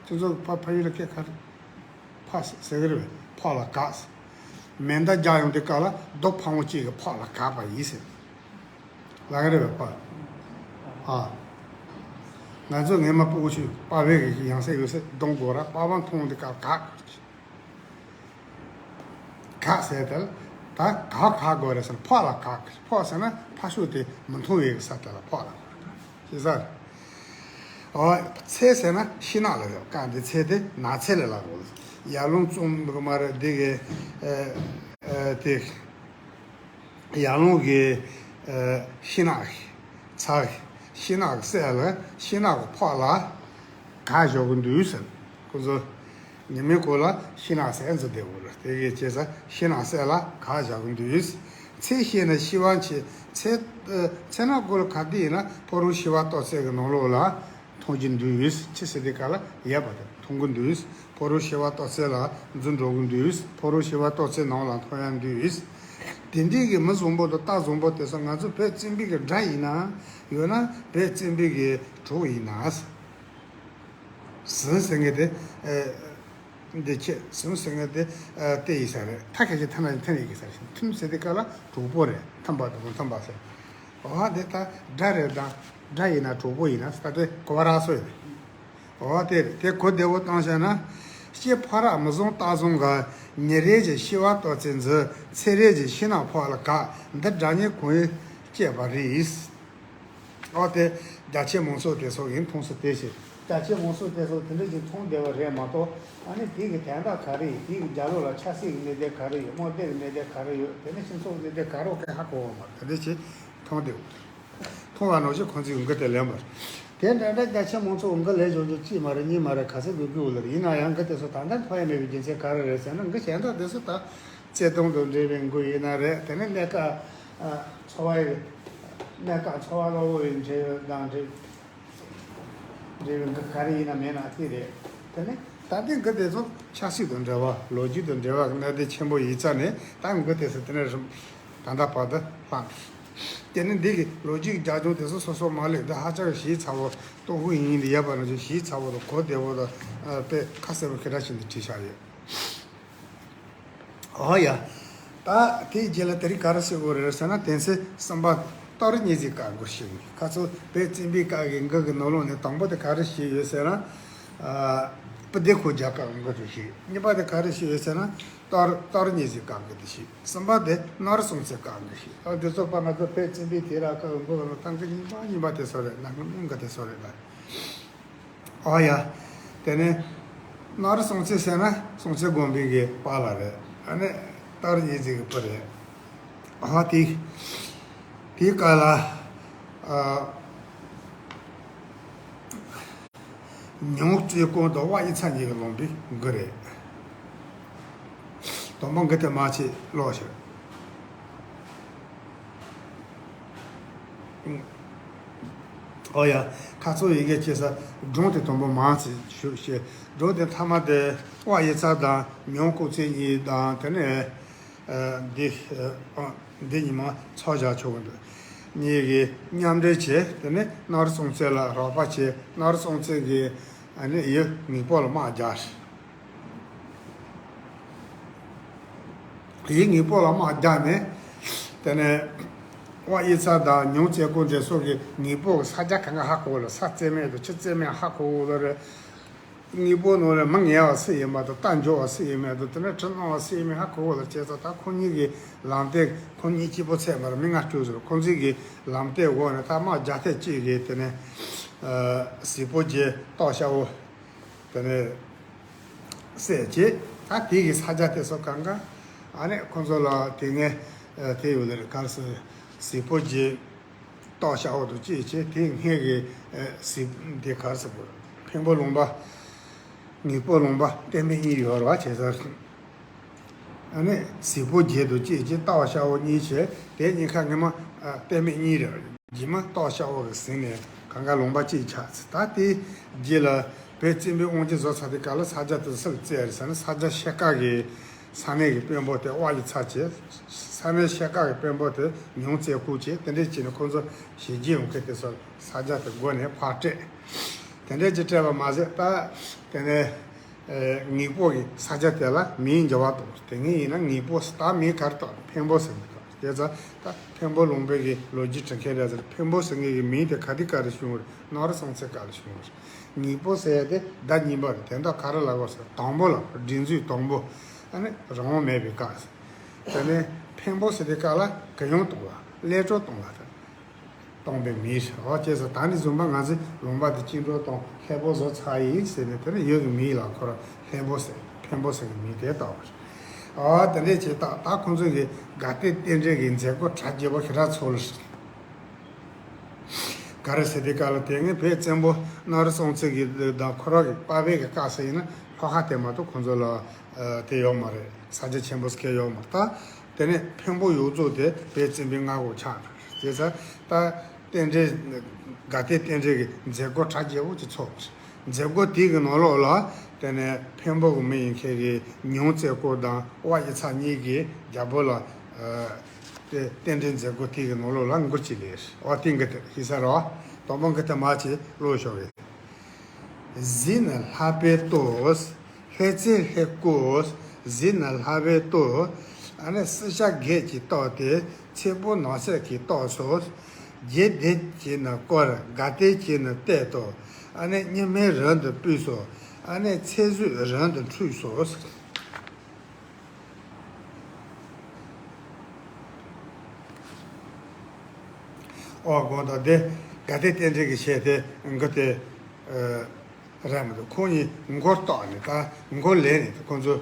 ཁྱོད་ཚོ་ཕ་ཕ་ཡུལ་ལ་སྐད་ག་རེ། ཕ་ཟེར་གི་རེད་པས། ཕོག་ལ་འགགས། མེ་མདའ་རྒྱག་ཡོང་དུས་སྐབས་ལ་རྡོ་ཕ་བོང་གཅིག་གིས་ཕོག་ལ་འགགས་པ་ཡིན་ཟེར། ལབ་གི་རེད་པས་ཕ། ཨ། ང་ཚོ་ངས་མ་སྤུ་གུ་ཆུ་པ་བས་གི་ཡང་སེ་ཡོད་སེ་གདོང་སྒོ་ར་པ་བ་མཐོང་དུས་སྐབས་འགགས། འགགས་ཟེར་དེ་ལ་ད་ག་ག་དགོས་རེད་ཟེར་ན་ཕོག་ལ་འགགས། ཕོག་ཟེར་ན་ཕ་ཤུགས་དེ་མི་མཐོང་བའི་གི་ས་དེ་ལ་ཕོག་ལ་འགགས་ཤེས་ས་རེད། ཨོ། ཚད་ཟེར་ན་ཤིང་ནགས་ལ་ཡོད་ཀ་འདི་ཚད་དེ་ནགས་ཚལ་ལ་ལ་རོ། ཡར་ཀླུང་གཙང་པོ་མ་རེད་འདི་གི་ཨ་ཨ་དེ། ཡར་ཀླུང་གི་ཨ་ཤིང་ནགས་ཚ་ཤིང་ནགས་གསེབ་ལ་ཤིང་ནགས་ཕོག་ལ་འགགས་བཞག་གི་འདུག་ཟེར། ཁོ་ཚོ་ཉི་མའི་གུང་ལ་ཤིང་ནགས་གསེབ་འཛུལ་བསྡད་ཡོད་རེད། དེ་གའི་བྱས་ཙང་ཤིང་ནགས་གསེབ་ལ་འགགས་བཞག་གི་འདུག་ཚད་ཤེས་ན་ཤི་བ་མཆིས། ཚད་ཚད་ན་གོ་ལ་ག་དུས་ཡིན་ན་ཕོ་བྲང་ཤི་བ་ལྟོ་ཚད་ཀྱི་ནང་ལོགས་ལ་མཐོང་རྒྱུ་འདུག་ཡོད། ཅི་ཟེར་དེ་ག་ལ་ཡས་པ་དང་མཐོང་གི་འདུག་ཕོ་བྲང་ཤི་བ་ལྟོ་ཚད་ལ་འཛུལ་འགྲོ་གི་འདུག་ཕོ་བྲང་ཤི་བ་ལྟོ་ཚད་ནང་ལ་མཐོང་ཡ་འདུག་དེ་འདྲའི་གི་མི་བཟང་པོ་དང་རྟ་བཟང་པོ་དེ་ཚོ་ང་ཚོ་བོད་བཙན་པོའི་གི་དགྲ་ཡིན་ན། ཡོད་ན་བོད་བཙན་པོའི་གི་གྲོགས་ཡིན་ན། ཟིང་ཟེར་མཁན་དེ། ཨེ། འདི་ཁྱེད་ཟུང་ཟེར་མཁན་དེ། ཨ། དེ་ཡིན་ས་རེད། ཐ་ཁ་ཞིག་ཐ་ན་ཐ་ན་ཡིན་གི་ས་རེད། ཐུམ་ཟེར་དེ་ག་ལ་གྲོགས་པོ་རེད། ཐམ་པ་དང་ཐམ་པ་ཟེར། འོ་དེ་ད་དགྲ་རེད་དང་། དགྲ་ཡིན་ན་གྲོགས་པོ་ཡིན་ན་ད་དེ་གོ་བ་རག་སོང་ཡོད། འོ་དེ་རེད། དེ་གོ་བདེ་བོ་བཏང་བྱས་ན། སྐྱེས་ཕོ་རབ་མི་བཟང་རྟ་བཟང་ག་ཉིན་རེ་གི་ཤི་བ་ལྟོ་ཚད་འཛུལ། ཚེ་རེ་གི་ཤིང་ནགས་ཕོག་ལ་འགགས། འདི་དགྲ་གཉེན་གང་ཡིན་སྐྱེས་པ་རེད། ཨོ་དེ་རྒྱ་ཆེ་མང་ཚོགས་དེ་ཚོ་ཡིན་མཐོང་སོང་དེ་ཞིག་རྒྱ་ཆེ་མང་ཚོགས་དེ་ཚོ་དེ་འདྲ་ཞིག་མཐོང་བདེ་བ་རེད་མ་གཏོགས། ཨ་ནི་དེ་གི་དན་རྟགས་ག་རེ་ཡོད། དེ་གི་རྒྱབ་ལོགས་ལ་ཆབ་སྲིད་ཀྱི་གནད་དོན་ག་རེ་ཡོད། དམག་སྡེ་གི་གནད་དོན་ག་རེ་ཡོད། དེ་ནས་སྤྱི་ཚོགས་གནད་དོན་ག་རེ་ཡོད་ཧ་གོ་བ་མ་རེད། དེ་འདྲ་ཞིག་མཐོང་བདེ་བ་རེད། མཐོང་བ་ནང་བཞིན་ཁོང་ཚོས་འགུལ་དེ་ལེན་པ་རེད། དེ་འདྲ་འདྲ་རྒྱ་ཆེ་མང་ཚོགས་འགུལ་ལས་བྱུང་རྒྱུ་གཅིག་མ་རེད། གཉིས་མ་རེད། ག་ཚོད་འགུལ་དགོས་ལ་རེད། ཡིན་ན་ཡང་འགུལ་དེ་ཚོ་ད་ལྟ་མཐོང་ཡ་མེད་པའི་རྒྱུ་མཚན་ག་རེ་རེད་ཟེར་ན། འགུལ་གཞན་དག་དེ་ཚོ་ད་བརྩེ་དུང་དང་འབྲེལ་བའི་འགུལ་ཡིན་ན་རེད། དེ་ནས་གནས་སྐབས་འཚོ་བའི་གནས་སྐབས་འཚོ་བ་གློ་བོར་བའི་འབྲེལ་ཡོད་དང་འབྲེལ་འབྲེལ་བའི་འགུལ་ག་རེ་ཡིན་ན་མེད་ན་དེ་རེད། དེ་ནས་ད་ལྟའི་འགུལ་དེ་ཚོ་ཆབ་སྲིད་དང་འབྲེལ་བ། ལོ་རྒྱུས་དང་འབྲེལ་བ་གི་གནད་དོན་ཆེན་པོ་ཡིན་ཙང་ནས། ད་འགུལ་དེ་ཚོ་དེ་ནས་རིམ་ད་ལྟ་བར་དུ་ལྷག་དེ་ནས་འདི་གི་ལོ་རྒྱུས་ཀྱི་རྒྱབ་ལྗོངས་དེ་ཚོ་སོ་སོ་མ་ལེགས། འདི་ཧ་ཅང་གི་ཞིབ་ཚགས་པོ། ཏོག་ཧུ་ཡིན་ཡིན་འདི་ཡབ་པ་ན་ཅིག་ཞིབ་ཚགས་པོ་དང་གོ་བདེ་བོ་དང་། ཨ། དཔེ་ཁ་གསལ་པོ་ཁེ་དྲག་ཞིག་འདི་བྲིས་བཞག་ཡོད། ཨོ་ཡ། ད་དེའི་རྗེས་ལ་དེ་རིང་ག་རེ་ཟེར་དགོས་རེད་ཟེར་ན། དོན་ཚན་གསུམ་པ། གཏོར་རྙེད་རྩིས་སྐབས་འགུལ་ཞིག་ཁ་ཚོ་བོད་བཙན་པོའི་སྐབས་ཀྱི་འགུལ་གྱི་ནང་ལོགས་ནས་དང་པོ་དེ་ག་རེ་ཞིག་ཡོད་ཟེར་ན། ཨ། སྤུ་ལྡེ་ཁོག་རྒྱག་སྐབས་འགུལ་རེ་ཞིག་གཉིས་པ་དེ་ག་རེ་ཞིག་ཡོད་ཟེར་ན། གཏོར་གཏོར་རྙེད་རྩིས་སྐབས་ཀྱི་དེ་ཞིག་གསུམ་པ་དེ་ནོར་སྲུང་རྩིས་སྐབས་འགུལ་ཞིག་ཨ། འདི་ཚོ་པ་ང་ཚོ་བོད་བཙན་པོའི་དུས་རབས་སྐབས་འགུལ་བ་ལ་ཏང་གི་གཉིས་པ་གཉིས་པ་དེ་ཚོ་རེད། ནང་གི་གཉིས་ཀ་དེ་ཚོ་རེད་ལ། ཨོ་ཡ། དེ་ནས་ནོར་སྲུང་རྩིས་ཟེར་ན་སྲུང་བརྩི་དགོན་པའི་གི་པཱ་ལགས་རེད། ཨ་ནི་གཏོར་རྙེད་རྩིས་ཀྱི་སྤུ་རེད། ཨ། དེ་དེའི་སྐབས་ལ། ཨ། ཉང་རྩེ་ཀོང་དང་དབའ་གཡུ་ཚ་གཉིས་ཀྱིས་བླངས་པའི་འགུལ་རེད། དང་པོ་འགུལ་དེ་མར་ཕྱིན་ལོག་ཤོར། ཨོ་ཡ། ཁ་ཚོ་ཡི་གེ་ཅེ་ས་སྒྲུང་དེ་དང་པོ་མར་ཕྱིན་ཞུ་ཞེས། སྒྲུང་དེ་མཐའ་མ་དེ་དབའ་གཡུ་ཚ་དང་ཉང་ཀོང་ཚེ་གཉིས་དང་། དེ་ནས། ཨ། འདི། ཨ། འདི་ཉི་མ་ཚོགས་བཞག་ཆོག་གི་འདུག་གཉིས་ཀྱིས་མཉམ་འབྲེལ་བྱས། དེ་ནས་ནོར་སྲུང་རྩིས་ལ་རོགས་པ་བྱས། ནོར་སྲུང་རྩིས་ཀྱིས། ཨ་ནི་ཡི་དངོས་པོ་ལ་དམག་རྒྱག་ཡི་དངོས་པོ་ལ་དམག་རྒྱག་ནས། དེ་ནས་དབའ་གཡུ་ཚ་དང་ཉང་རྩེ་ཀོང་དེ་ཚོ་གི་དངོས་པོ་གི་ས་ཆ་གང་ག་ཧ་གོ་ལ། ས་རྩེ་མེད་དུ་ཆུ་རྩེ་མེད་ཧ་གོ་ལ་རེད། དངོས་པོ་ནང་ལ་མི་ངལ་བ་སུ་ཡིན་མ་གཏོགས། རྟ་འབྱོར་བ་སུ་ཡིན་མ་གཏོགས། དེ་ནས་གྲི་གནང་བ་སུ་ཡིན་མིན་ཧ་གོ་གོ་ལ། བྱས་ཙང་ད་ཁོ་གཉིས་ཀྱི་ལམ་སྟོན། ཁོ་གཉིས་གཅིག་པོ་ཚད་མར་མི་ལྔ་བཅུ་ཟེར། ཁོ་ཚོའི་གི་ལམ་སྟོན་འོག་ནས་ད་དམག་རྒྱག་ཐེངས་གཅིག་གི། དེ་ནས། ཨ། གཟིག་པོ་རྗེ་སྟག་ཤ་བོ། དེ་ནས་བསད་བྱས། ད་དེ་གི་ས་ཆ་དེ་ཚོ་གང་ག་ཨ་ནི་ཁོང་ཚོ་ལ་དེ་ངས་དེ་ཡོད་ལེ་རེད། ག་རེ་ཟེར། གཟིག་པོ་རྗེ་ལྟོ་ཤ་བོ་དང་བཅས་བྱས་དེ་སྔས་ཀྱི་གཟིག་དེ་ག་རེ་ཟེར་དགོས། ཕིང་པོ་ལུང་པ། ངེས་པོ་ལུང་པ་གཏན་མེད་གཉིས་ཡོད་རེད་བ། བྱས་ཙང་ཨ་ནི་གཟིག་པོ་རྗེ་དང་བཅས་བྱས་ལྟོ་ཤ་བོ་གཉིས་བྱས་དེ་གཉིས་ཀ་ངེས་མ་གཏན་མེད་གཉིས་རེད། རྗེས་མ་ལྟོ་ཤ་བོ་གི་ཟིན་ནས་གང་ག་ལུང་པ་གཅིག་ཆགས་ཚེ། ད་དེ་རྗེས་ལ་བོད་བཙན་པོའི་དབང་ཆ་བཟོ་ཚར་དུས་སྐབས་ལ་ས་ཆ་དེ་སུ་ལ་བཙལ་རེད་ཟེར་ན། ས་ཆ་ཤར་ཁ་གི་ས་གནས་ཀྱི་དཔོན་པོ་དེ་དབའ་ཡི་ཚ་བྱས། ས་གནས་ཤར་ཁ་གི་དཔོན་པོ་དེ་ཉུང་བཙན་ཁུག་བྱས། དེ་འདྲས་བྱས་ནས་ཁོང་ཚོ་ཞི་རྒྱས་ཡོང་མཁན་དེ་ཚོ་ས་ཆ་དེ་བགོས་ནས་ཕར་སྤྲད། དེ་འདྲས་ཀྱི་སྤྲད་པ་མ་ཟད་ད་དེ་ནས་ངེས་པོ་གི་ས་ཆ་དེ་ལ་མིང་འགྱུར་བ་གཏོང་། དེ་སྔོན་ཡིན་ན་ངེས་པོ་ཟེར། ད་མིང་ག་རེ་བཏགས། ཕིང་པོ་ཟེར་ནས་བཏགས། དེ་ཙང་ད་ཕིང་པོ་ལུང་པའི་གི་ལོ་རྒྱུས་འབྲི་མཁན་རེད་ཟེར། ཕིང་པོ་ཟེར་མཁན་གི་མིང་དེ་ག་དུས་སྐབས་ལ་བྱུང་བ་རེད། གནམ་རི་སྲོང་བཙན་སྐབས་ལ་བྱུང་བ་རེད། ངེས་པོ་ཟེར་ཡ་དེ་ཟླ་གཉིས་པ་རེད། དེ་འདྲ་ག་རེ་ལབ་དགོས་ཟེར། དང་པོ་ལ་སྒྲིག་འཛུགས་དང་པོ། ཨ་ནི་རང་དབང་མེད་པའི་སྐབས་ཟེར། དེ་ནས་ཕིང་པོ་ཟེར་དུས་སྐབས་ལ་གུ་ཡངས་གཏོང་བ། ལས་འཕྲོ་གཏོང་བ་དང་། གཏོང་པའི་མིང་རེད། འོ་བྱས་ཙང་ད་ནི་བཟུང་པ་ང་ཚོས་ལུང་པ་དེ་བཅིངས་འགྲོལ་དང་ལྷན་པོ་བཟོ་ཚར་ཡིན་ཟེར་ནས། དེ་ནས་ཡུལ་གྱི་མིང་ལ་ཁོ་རང་ལྷན་པོ་ཟེར། ཕིང་པོ་ཟེར་གྱི་མིང་དེ་བཏགས་པ་རེད། འོ་དེ་འདྲས་བྱས་ད་ད་ཁོང་ཚོ་གི་དགའ་ལྡན་རྟེན་འབྲེལ་གྱི་མཛད་སྒོ་གྲ་རྒྱས་པོ་ཞེ་དྲག་ཚོགས་ལ། ག་རེ་ཟེར་དུས་སྐབས་ལ་དེ་སྔོན་བོད་བཙན་པོ་གནམ་རི་སྲོང་བཙན་གྱི་དང་ཁོ་རང་གི་པ་ཕའི་གི་སྐབས་སུ་ཡིན་ན་ལྷོ་ཁ་དེ་མ་གཏོགས་ཁོང་ཚོ་ལ་དེ་ཡོད་མ་རེད། ས་ཆ་ཆེན་པོ་སྐད་ཡོད་མ་རེད། ད་དེ་ནས་ཕིང་པོ་ཡོངས་རྫོགས་དེ་བོད་བཙན་པོའི་མངའ་འོག་ཆགས་འགྲོ། བྱས་ཙང་ད་རྟེན་འབྲེལ་དགའ་ལྡན་རྟེན་འབྲེལ་གྱི་མཛད་སྒོ་གྲ་རྒྱས་པོ་ཅིག་ཚོགས། མཛད་སྒོ་དེ་གི་ནང་ལོགས་ལ་དེ་ནས་ཕིང་པོ་གི་མི་ཡིན་མཁན་གྱི་ཉུང་བཙན་ཁུག་དང་དབའ་ཡི་ཚ་གཉིས་ཀྱིས་རྒྱལ་པོ་ལ་དེ་རྟེན་འབྲེལ་མཛད་སྒོ་དེ་གི་ནང་ལོགས་ལ་མགུར་ཅིག་ལེན། འོ་དེ་འགི་དེ་ཤེས་ས་རོ། དང་པོ་འགི་དེ་མ་ཅིག་ཀློག་ཤོག་གི། གཟིགས་ནི་ལྷག་པའི་ལྟོ། ལྷས་བཙིར་ལྷས་བསྐོལ། གཟིགས་ནི་ལྷག་པའི་ལྟོ། ཨ་ནི་སྲི་ཞྭ་སྒེག་གི་ལྟོ་སྟེ། ཚེ་ཕོ་ནགས་ཚལ་གྱི་ལྟོ་སོགས། རྒྱས་འདེབས་བྱས་ནས་བསྐོལ། དགའ་སྟོན་བྱས་ནས་བསྟོད་དོ། ཨ་ནི་སྙིགས་མའི་རི་དུ་སྤོས་སོ། ཨ་ནི་ཚེ་བསོད་རི་དུ་འཁྲུས་སོ། ཨོ་དགོངས་དག་དེ་དགའ་ལྡན་རྟེན་འབྲེལ་གྱི་ཆེད་དེ་འགོ་དེ་རག་མི་འདུག་ཁོང་གཉིས་མགོ་བཏགས་ནས་ད་མགོ་ལེན་ནས་ཁོང་ཚོ་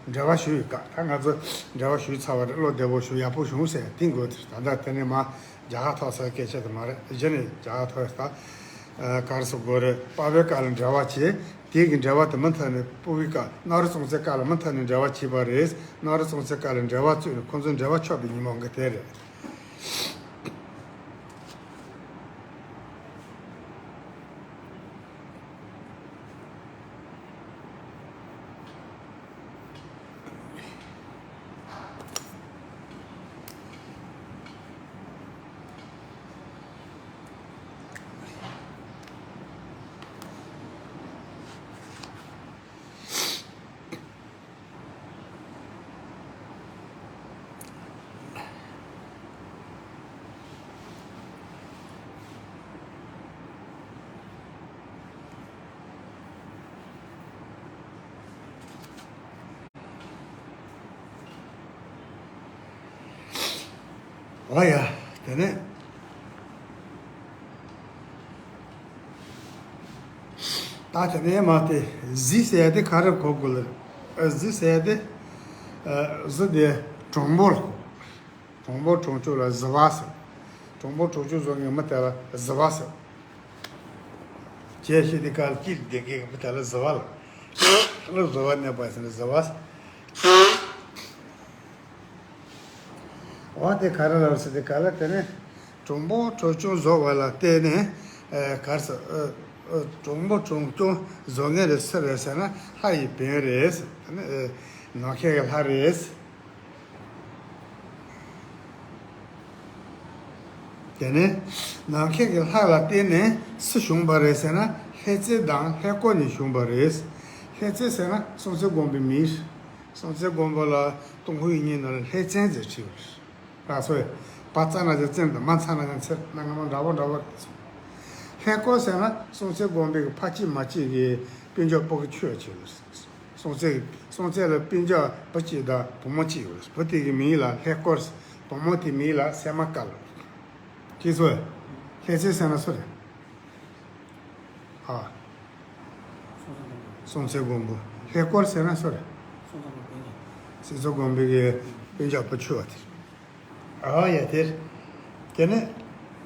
འབྲེལ་བ་ཞུ་ཡི་ག་ད་ང་ཚོ་འབྲེལ་བ་ཞུས་ཚར་བ་རེད། བློ་བདེ་པོ་བྱུང་། ཡག་པོ་བྱུང་ཟེར་དེ་འགོ་དེ་ད་ལྟ་དེ་ནས་མ་རྒྱ་གར་ཐོག་ས་སྐད་ཆ་དེ་མ་རེད། གཞི་ནས་རྒྱ་གར་ཐོག་ས་ག་རེ་ཟེར་དགོས་རེད། པ་ཕའི་སྐབས་ལ་འབྲེལ་བ་བྱས། དེ་གི་འབྲེལ་བ་དེ་མུ་མཐུད་ནས་ཕུ་བོའི་སྐབས་གནམ་རི་སྲོང་བཙན་སྐབས་ལ་མུ་མཐུད་ནས་འབྲེལ་བ་བྱས་པ་རེད། གནམ་རི་སྲོང་བཙན་སྐབས་ལ་འབྲེལ་བ་བཙུགས་ནས་ཁོང་ཚོའི་འབྲེལ་བ་ཆོད་པའི་ཉིན་མོ་འགའ་དེ་རེད། ཨོ་ཡ། དེ་ནས་ད་དེ་ནས་མ་དེ་གཟིགས་ཟེར་ཡ་དེ་ག་རེ་གོ་དགོས་ལ། གཟིགས་ཟེར་ཡ་དེ་གཟིགས་དེ་གྲོང་པོ་ལ་གོ། གྲོང་པོ་གྲོང་ཆོག་ལ་གཟིགས་པ་ཟེར། གྲོང་པོ་གྲོང་ཆོག་བཟོ་མཁན་མི་དེ་ལ་གཟིགས་པ་ཟེར། ཅེས་བཤད་དེ་ག་ལ་སྐྱིད་ལྡན་མཁན་མི་དེ་ལ་གཟིགས་པ་ལ། ལ་གཟིགས་པ་གནས་པ་ཟེར་ན་གཟིགས་པ་ཟེར། འོ་དེ་ག་རེ་ལབ་ཟེར་དེ་ག་ལ་དེ་ནས་གྲོང་པོ་གྲོང་ཆོག་བཟོ་བ་ལ་བརྟེན་ནས་གར་ས་གྲོང་པོ་གྲོང་ཆོག་བཟོ་མཁན་རེད་སུ་རེད་ཟེར་ན་ལྷ་ཡི་བོན་རེད། ནམ་མཁའ་གི་ལྷ་རེད། དེ་ནས་ནམ་མཁའ་གི་ལྷ་ལ་བརྟེན་ནས་སུ་བྱུང་བ་རེད་ཟེར་ན་ལྷས་བཙིར་དང་ལྷས་བསྐོལ་གཉིས་བྱུང་བ་རེད། ལྷས་བཙིར་ཟེར་ན་སྲོང་བཙན་སྒམ་པོའི་མིང་རེད། སྲོང་བཙན་སྒམ་པོ་ལ་ཏུན་ཧོང་ཡིག་རྙིང་ནང་ལ་ལྷས་བཙན་ཟེར་བྲིས་པ་རེད། ལགས་སོ། བ་ཙ་ན་ཅིག་བཙན་དང་མ་ཚ་ན་ཅིག་འཚེར་སྣ་ལྔ་མ་འདྲ་པོ་འདྲ་པོ་རེད། ལྷས་བསྐོལ་ཟེར་ན་སྲོང་བཙན་སྒམ་པོའི་ཕ་གཅིག་མ་གཅིག་གི་སྤུན་ཀྱག་ཕྲུ་གུ་ཁྱོད་ཅིག་ལ། སྲོང་བཙན་སྲོང་བཙན་ལ་སྤུན་ཀྱག་བུ་གཅིག་དང་བུ་མོ་གཅིག་ཡོད་རེད། བུ་དེ་གི་མིང་ལ་ལྷས་བསྐོལ། བུ་མོ་དེའི་མིང་ལ་སད་མ་དཀར་ལ། ཅེས་སོ། ལྷས་བཙིར་ཟེར་ན་སུ་རེད། ཨ། སྲོང་བཙན་སྒམ་པོ། ལྷས་བསྐོལ་ཟེར་ན་སུ་རེད། སྲིད་མཚོ་དགོན་པའི་གི་སྤུན་ཆ་བུ་ཆུ་བ་དེ། ཨ་ཡ་དེ། དེ་ནས་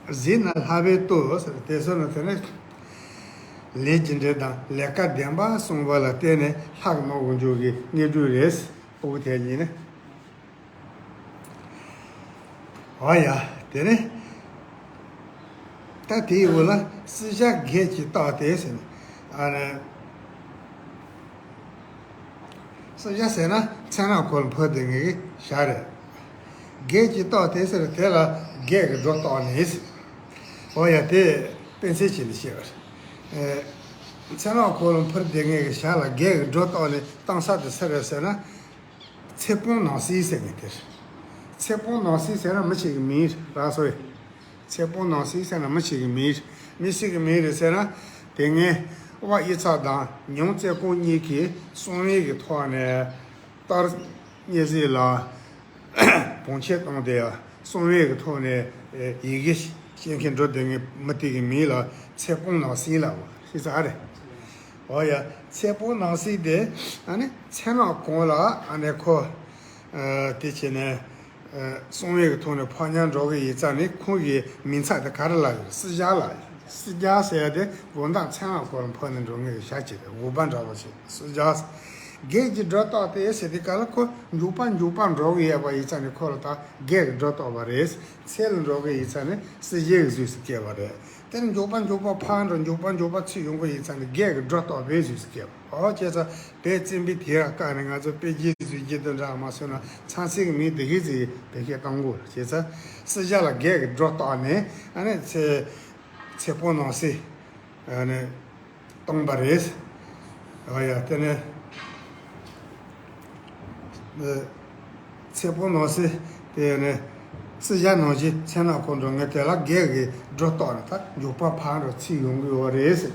གཟིགས་ན་ལྷག་པའི་ལྟོས་ཟེར། དེ་ཚོ་ནི་དེ་ནས་ལས་ཀྱི་འབྲས་དང་ལས་ཀ་བདེན་པ་གསུངས་པ་ལ་བརྟེན་ནས་ལྷག་ནོར་གོ་འཇུག་གི་དངོས་གྲུབ་རེད། ཨོ་དེ་གཉིས་ནི། ཨོ་ཡ། དེ་ནས་ད་དེའི་འོག་ལ་སྲིད་བྱ་བགེགས་ཀྱིས་བརྟགས་ཏེ་ཟེར་ནས། ཨ་ནི་སྲིད་བྱ་ཟེར་ན་མཚན་ནག་གོ་ལ་འཕུར་ལྡིང་གི་ཞག་རེད། བགེགས་ཀྱིས་བརྟགས་ཏེ་ཟེར། དེ་ལ་བགེགས་ཀྱི་སྒྲོ་བཏགས་ནས་ཟེར། ཨོ་ཡ། དེ་དཔེ་མཚོན་བྱས་ནས་བཤད་པ་རེད། མཚན་ནག་གོ་ལ་འཕུར་ལྡིང་གི་ཞག་ལ་བགེགས་ཀྱི་སྒྲོ་བཏགས་ནས་བཏང་ས་དེ་སུ་རེད་ཟེར་ན། ཚེ་སྤོང་ནང་སྲིད་ཟེར་མཁན་དེ་རེད། ཚེ་སྤོང་ནང་སྲིད་ཟེར་ན་མི་ཞིག་གི་མིང་རེད། ར་སོ་ཡི། ཚེ་སྤོང་ནང་སྲིད་ཟེར་ན་མི་ཞིག་གི་མིང་རེད། མི་ཞིག་གི་མིང་རེད་ཟེར་ན། དེ་སྔའི་དབའ་དབྱི་ཚབ་དང་ཉང་རྩེ་ཀོང་གཉིས་ཀྱིས་གསང་བའི་གི་ཐོག་ནས་ལྟར་སྙན་གཟིགས་ལ་བང་ཆེན་བཏང་སྟེ། གསང་བའི་གི་ཐོག་ནས་ཡི་གེ་ཤེས་མཁན་འགྲོ་བསྡད་མཁན་མི་དེ་གི་མིང་ལ་ཚེ་སྤོང་ནང་སྲིད་ལབ་པ་ཤེས་ཚར་རེད། འོ་ཡ། ཚེ་སྤོང་ནང་སྲིད་དེ་ཨ་ནི་མཚན་ནག་གོང་ལ་ཨ་ནི་ཁོ་ཨ་དེ་བྱས་ནས་ཨ་གསང་བའི་གི་ཐོག་ནས་ཕར་ཉར་འགྲོ་གི་ཡིན་ཙང་ནི་ཁོང་གི་མིང་ཚིག་དེ་ག་རེ་ལབ་ཡོད། སྲིད་བྱ་ལབ་ཡོད། སྲིད་བྱ་ཟེར་ཡ་དེ་དགོང་དག་མཚན་ནག་གོང་ལ་འཕུར་ནས་འགྲོ་མཁན་གྱི་ཞག་ཅིག་རེད། འུག་པ་འདྲ་བོ་ཞིག་སྲིད་བྱ། བགེགས་ཀྱི་སྒྲོ་བཏགས་ཏེ་ཟེར་དུས་སྐབས་ལ་ཁོ་འཇུག་པ་འཇུག་པ་འགྲོ་གི་ཡོད་པ་ཡིན་ཙང་ནི་ཁོ་ལ་ད་བགེགས་ཀྱི་སྒྲོ་བཏགས་པ་རེད། ཚེ་ལ་འགྲོ་གི་ཡིན་ཙང་ནི་སྲིད་བྱའི་གཟུགས་སུ་སྐྱེ་བ་རེད། དེ་ནི་འཇུག་པ་འཇུག་པ་ཕར་འགྲོ། འཇུག་པ་འཇུག་པ་ཚུར་ཡོང་གི་ཡིན་ཙང་ནི་བགེགས་ཀྱི་སྒྲོ་བཏགས་པའི་གཟུགས་སུ་སྐྱེ་བ། ཨོ་བྱས་ཙང་དཔེ་བཙན་པོའི་དེ་ར་བཀག་ནས་ང་ཚོ་དཔེ་རྒྱས་ཚུལ་རྒྱས་དོན་འདྲ་མ་སོང་ན་མཚན་གཟིགས་མིང་དེ་གའི་ཚིག་བེད་སྤྱོད་གཏོང་དགོས། བྱས་ཙང་སྲིད་བྱ་ལ་བགེགས་ཀྱི་སྒྲོ་བཏགས་ནས་ཨ་ནི་ཚེ་ཚེ་སྤོང་ནང་སྲིད་ཨ་ནི་བཏང་པ་རེད། ཨོ་ཡ། དེ་ནས་ཚེ་སྤོང་ནང་སྲིད་དེ་ནས་སྲིད་བྱ་ནང་བཞིན་མཚན་ནག་གོང་འགྲོ་མཁན་དེ་ལ་བགེགས་ཀྱི་སྒྲོ་བཏགས་ནས་ད་འཇུག་པ་ཕར་འགྲོ་ཚུར་ཡོང་གི་ཡོད་རེད།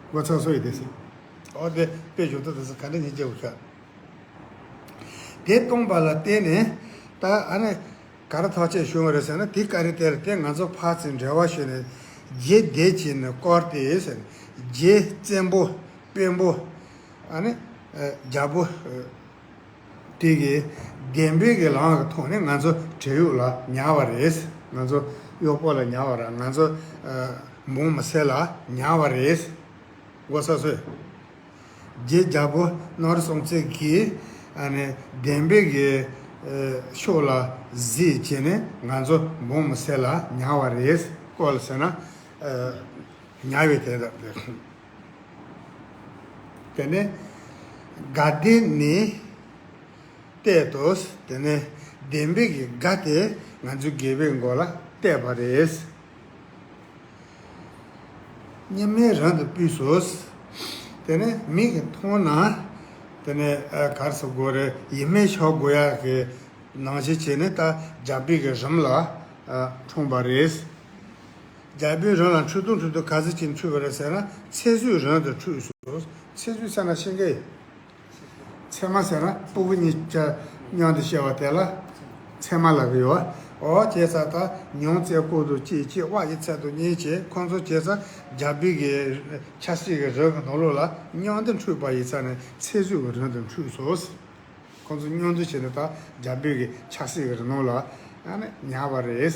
མགོ་ཚོས་སོ་ཡི་དེ་ཟེར། ཨོ་དེ་དཔེ་འཇོག་ཐབས་དེ་ཚོ་ག་འདྲ་ཡིན་སྐྱེ་བོ་ཤ། དེ་སྟོང་པ་ལ་བརྟེན་ནས་ད་ཨ་ནི་ག་རེ་ཐག་བཅད་ཤོར་བ་རེད་ཟེར་ན། དེ་ག་རེ་དེར་བརྟེན་ང་ཚོ་ཕར་ཚུར་འབྲེལ་བ་ཞུས་ནས་རྗེ་བདེ་བྱེད་ནས་བསྐོར་ཏེ་ཟེར། རྗེ་བཙན་པོ་དཔོན་པོ་ཨ་ནི་རྒྱལ་པོ་དེ་གི་བདེན་པའི་གི་ལམ་གི་ཐོག་ནས་ང་ཚོ་བྲན་གཡོག་ལ་ཉར་བ་རེད། ང་ཚོ་གཡོག་པོ་ལ་ཉར་བ་རེད། ང་ཚོ་འབངས་མི་སེར་ལ་ཉར་བ་རེད། མགོ་ཚོས་སོ་ཡི། རྗེ་རྒྱལ་པོ་ནོར་སྲུང་བརྩེགས་ཀྱིས་ཨ་ནི་བདེན་པའི་གི་ཨ་ཕྱོགས་ལ་གཟིགས་བྱས་ནས་ང་ཚོ་འབངས་མི་སེར་ལ་ཉར་བ་རེད། བསྐོར་ཟེར་ན་ཨ་ཉར་བའི་དེ་དང་དེ། དེ་ནས་དགའ་བདེ་ནི་གཏད་དོ། དེ་ནས་བདེན་པའི་གི་དགའ་དེ་ང་ཚོའི་དགེ་བའི་མགོ་ལ་གཏད་པ་རེད། གཉིས་མེད་རང་དུ་སྤུས་སོ། དེ་ནས་མིག་གིས་མཐོང་ན། དེ་ནས་ཨ་ག་རེ་ཟེར་དགོས་རེད། ཡིད་མེད་ཆོག་དགོས་ཡག་གི་ནང་བཞིན་བྱས་ནས་ད་རྒྱལ་པོའི་གི་རིམ་ལ་ཨ་འཁྲུངས་པ་རེད། རྒྱལ་པོའི་རིམ་ལ་འཁྲུངས་དུས་འཁྲུངས་དུས་ག་ཚོད་ཅིག་འཁྲུངས་པ་རེད་ཟེར་ན། ཚེ་གཟུགས་རིང་དུ་འཁྲུངས་སོ། ཚེ་གཟུགས་ཟེར་ན་ཤེས་ཀྱི། ཚད་མ་ཟེར་ན་སྤུ་གུ་གཉིས་ཆ་མཉམ་དུ་བཤད་པ་དེ་ལ་ཚད་མ་ལབ་ཀྱི་ཡོད། འོ་བྱས་ཙང་ད་ཉང་རྩེ་ཀོང་དུ་གཅིག་བྱས། དབའ་དབྱི་ཚབ་ཏུ་གཉིས་བྱས། ཁོང་ཚོ་བྱས་ཙང་རྒྱལ་པོའི་གི་ཆབ་སྲིད་ཀྱི་རིམ་གྱི་ནང་ལོགས་ལ་མཉམ་དུ་འཁྲུངས་པ་ཡིན་ཙང་ནས་ཚེ་གཟུགས་ཀྱི་རིང་དུ་འཁྲུངས་སོ། ཁོང་ཚོ་མཉམ་དུ་བྱས་ནས་ད་རྒྱལ་པོའི་གི་ཆབ་སྲིད་ཀྱི་རིམ་ནང་ལ་ཨ་ནི་ཉར་བ་རེད།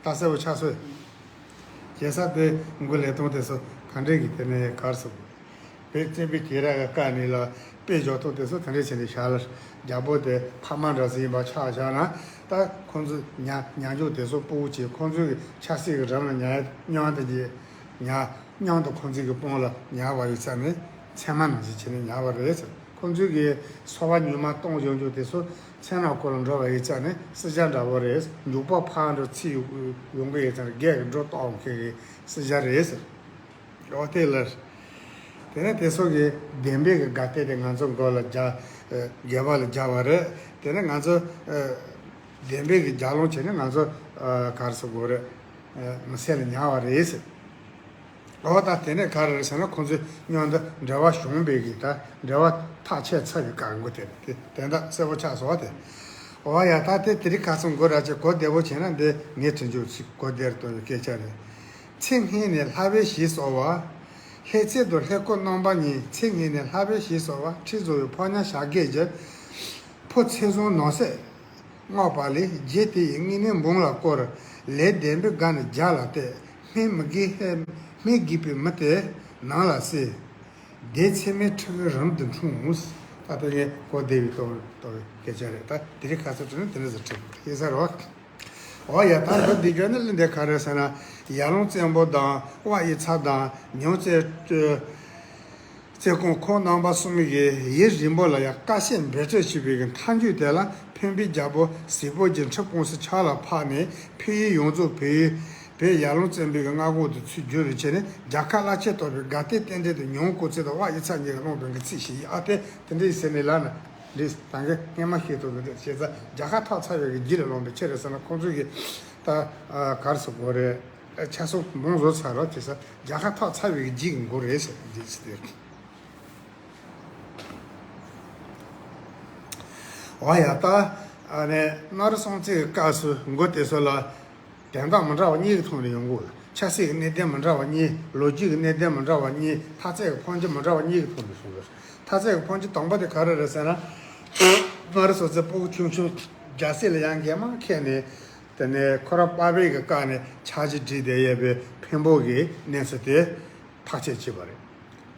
ད་གསལ་པོ་ཆགས་སོང་། རྒྱལ་ས་དེ་མགོ་ལས་གཏོང་དེ་ཚོ་ག་འདྲས་ཀྱི་དེ་ནས་གར་སོང་། བོད་བཙན་པོའི་དུས་རབས་ཀྱི་སྐབས་ནས་ལ་དཔེ་འཇོག་ཐོག་དེ་ཚོ་དེ་འདྲས་བྱས་ནས་བཞག་ལ། རྒྱལ་པོ་དེ་ཕ་མ་འདྲ་ཟིག་ཡིན་པ་ཆགས་བཞག་ན། ད་ཁོང་ཚོ་ཉ་ཉ་འཇོག་དེ་ཚོ་སྤུ་གུ་བྱས། ཁོང་ཚོའི་ཆབ་སྲིད་ཀྱི་རིམ་ལ་ཉར་མཉམ་དུ་གྱི་ཉ་མཉམ་དུ་ཁོང་ཚོའི་གི་དཔུང་ལ་ཉར་བ་ཡིན་ཙང་ནས་ཚད་མ་ནང་བཞིན་བྱས་ནས་ཉར་བ་རེད། ཁོང་ཚོའི་གི་སོ་པ་ཉུལ་མ་གཏོང་སྦྱོང་རྒྱུ་དེ་ཚོ་མཚན་ནག་སྐོར་ལ་འགྲོ་བ་ཡིན་ཙང་ནས་སྲིད་བྱ་འདྲ་བོ་རེད། འཇུག་པ་ཕར་འགྲོ་ཚུར་ཡོང་གི་ཡོད་ཙང་བགེགས་ཀྱི་སྒྲོ་བཏགས་མཁན་གྱི་སྲིད་བྱ་རེད། འོ་དེ་ལ། དེ་ནས་དེ་ཚོ་གི་བདེན་པའི་གི་དགའ་དད་དེ་ང་ཚོ་མགོ་ལ་རྒྱ་སྒལ་པ་ལ་རྒྱག་པ་རེད། དེ་ནས་ང་ཚོ་བདེན་པའི་གི་རྒྱབ་ལོང་བྱས་ནས་ང་ཚོ་ག་རེ་ཟེར་དགོས་རེད། མི་སེར་ལ་ཉར་བ་རེད། འོ་ད་དེ་ནས་ག་རེ་རེད་ཟེར་ན། ཁོང་ཚོས་མཉམ་དུ་འབྲེལ་བ་བྱུང་བའི་གི་ད་འབྲེལ་བ་ཐག་ཆོད་ཚར་བའི་སྐབས་འགོ་དེ་རེད། དེ་དེ་འདྲ་གསལ་པོ་ཆགས་སོང་བ་དེ། འོ་ཡ། ད་དེ་དེ་རིང་ཁ་སང་མགོ་ར་ཅིག་གོ་བདེ་པོ་བྱས་ན་འདི་ངས་དྲན་རྒྱུ་ཞིག་གོ་བདེ་རུ་གཏོང་བའི་སྐད་ཆ་རེད། ཚེ་སྔོན་ནས་ལྷག་པའི་ཞེས་གསོལ་བ། ལྷའི་ཚལ་དུ་ལྷའི་སྐུ་རྣམ་པ་གཉིས། ཚེ་སྔོན་ནས་ལྷག་པའི་ཞེས་གསོལ་བ། ཁྲི་རྫོགས་པའི་ཕོ་ཉ་ཞག་བརྒྱད་ཀྱི། ཕོ་ཚེ་བཟང་ནགས་གསེབ་བསྔགས་པ་ལས། རྗེ་དེ་ཡི་སྔུན་ནས་འབུམ་ལ་བསྐོར། ལས་ལྡན་པའི་དགའ་ནི་བརྒྱ་ལ་གཏད། སྨན་མི་དགེ་སྨན་དགེ་བའི་མི་དེ་ནང་ལ་གསོལ། དེ་ཚེ་སྨད་ཁྲི་གི་རུམ་དུ་འཁྲུངས། ད་ལྟ་ངས་གོ་བདེ་བའི་ཐོག་ཏུ་སྐད་ཆ་རེད། ད་དེ་རིང་ཁ་སང་དྲིས་ན་དེ་འདྲ་ཟེར་དྲིས་ཤེས་ས་རེད། འོ་ཡ། ད་འདི་འདི་སྐྱོན་ནི་ལི་འདི་ག་རེ་ཟེར་ན། ཡར་ཀླུང་བཙན་པོ་དང་དབའ་ཡི་ཚ་དང་ཉང་བཙན། བཙན་ཁོང་ཁོང་རྣམ་པ་གསུམ་གྱིས་ཡུན་རིང་པོ་ལ་ཡང་དཀའ་སྤྱད་འབད་རྩོལ་བྱས་པའི་མཐའ་མཇུག་དེ་ལ་འཕན་པོའི་རྒྱལ་པོ་གཟིག་པོ་རྗེ་ཁྲི་ཀོང་སི་ཕྱག་ལ་ཕབ་ནས་འཕན་ཡུལ་ཡོངས་རྫོགས་བོད་ཡུལ་བོད་ཡར་ཀླུང་བཙན་པོའི་མངའ་འོག་ཏུ་ཚུར་བསྒྱུར་བའི་ཆེད་ནས་རྒྱལ་ཁ་རླབས་ཆེན་ཐོབ་པའི་དགའ་སྟོན་རྟེན་འབྲེལ་དུ་ཉང་ཀོང་བཙན་དང་དབའ་ཡི་ཚ་གཉིས་ཀྱིས་བླངས་པའི་གི་ཚིག་ཞིག་ཡིན། ཨ་ཏེ་དེ་འདྲ་ཡིན་ཟེར་ནས་ལབ་ན་འགྲིག་ད་གིན་སྔས་མ་ཤེས་ཐུབ་ནི་རེད། བྱས་ཙང་རྒྱལ་ཁ་ཐོབ་ཚར་བའི་གི་རྗེས་ལ་ལོངས་པའི་ཕྱིར་རེད་ཟེར་ན། ཁོང་ཚོ་གིས་ད་ག་རེ་ཟེར་དགོས་རེད། ཆ་ཚང་མང་བཟོ་ཚར་རོ། བྱས་ཙང་རྒྱལ་ཁ་ཐོབ་ཚར་བའི་གི་རྗེས་ཀྱི་མགོ་རེད་ཟེར་འདི་ཅི་སྟེ། འོ་ཡ། ད་ཨ་ནི་སྣང་རུ་སྲོང་བཙན་གྱི་སྐབས་སུ་མགོ་དེ་ཚོ་ལ། དོན་དག་མི་འདྲ་བ་གཉིས་ཀྱི་ཐོག་ནས་ཡོང་གི་ཡོད། ཆབ་སྲིད་ཀྱི་གནད་དོན་མི་འདྲ་བ་གཉིས། ལོ་རྒྱུས་ཀྱི་གནད་དོན་མི་འདྲ་བ་གཉིས། མཐའ་ཚད་ཀྱི་འཕོ་འགྱུར་མི་འདྲ་བ་གཉིས་ཀྱི་ཐོག་ནས་བྱུང་ཡོད། མཐའ་ཚད་ཀྱི་འཕོ་འགྱུར་དང་པོ་དེ་ག་རེ་རེད་ཟེར་ན། སྔར་སྲོང་བཙན་སྤུ་གུ་ཆུང་ཆུང་རྒྱལ་སྲིད་ལ་ཡང་འགན་མང་འཁྱེར་ནས། དེ་ནས་ཁོ་རང་པ་ཕའི་གི་བཀའ་ནས་འཆར་གཞི་བསྒྲིགས་བསྡད་ཡོད་པའི་འཕན་པོ་གི་གནས་ཚུལ་དེ་ཐག་གཅོད་བྱས་པ་རེད།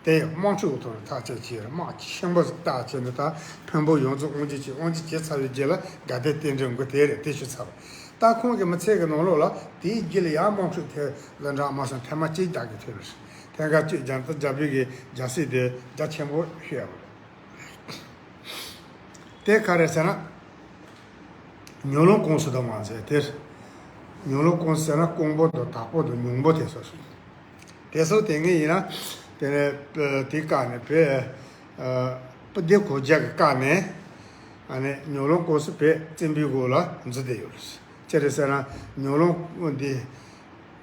དེ་དམག་འཁྲུག་གི་ཐོག་ནས་ཐག་གཅོད་བྱས་རེད། དམག་ཆེན་པོ་ཞིག་བཏགས་བྱས་ནས་ད་འཕན་པོ་ཡོངས་རྫོགས་དབང་སྒྱུར་བྱས། དབང་སྒྱུར་བྱས་ཚར་བའི་རྗེས་ལ་དགའ་ལྡན་རྟེན་འབྲེལ་མགོ་དེ་རེད། དེ་ཞུ་ཚར་བ། ད་ཁོང་གི་མི་ཚེ་གི་ནང་ལོགས་ལ་དེའི་རྗེས་ལ་ཡང་དམག་འཁྲུག་དེ་ལ་འདྲ་མ་སོང་། ཐེངས་མ་གཅིག་རྒྱག་གི་ཐོན་པ་རེད། ཐེངས་འགའ་གཅིག་རྒྱག་ད་རྒྱལ་པོའི་གི་རྒྱལ་སྲིད་དེ་རྒྱ་ཆེན་པོ་ཤོད་ཡ་རེད། དེ་ག་རེ་ཟེར་ན། ཉང་ཀླུང་ཀོང་སི་དང་མ་ཟེར་དེར། ཉང་ཀླུང་ཀོང་སི་ཟེར་ན་ཀོང་པོ་དང་དྭགས་པོ་དང་ཉང་པོ་དེ་ཚོ་སོང་། དེ་ཚོ་དེ་ངས་ཡིན་ན། དེ་ནས་དེ་བཀག་ནས་བོད། སྤུ་ལྡེ་གོ་རྒྱལ་གྱི་བཀག་ནས། ཨ་ནི་ཉང་ཀླུང་ཀོང་སི་བོད་བཙན་པོའི་འོག་ལ་འཛུལ་བསྡད་ཡོད་རེད། ཅི་རེད་ཟེར་ན། ཉང་ཀླུང་འདི།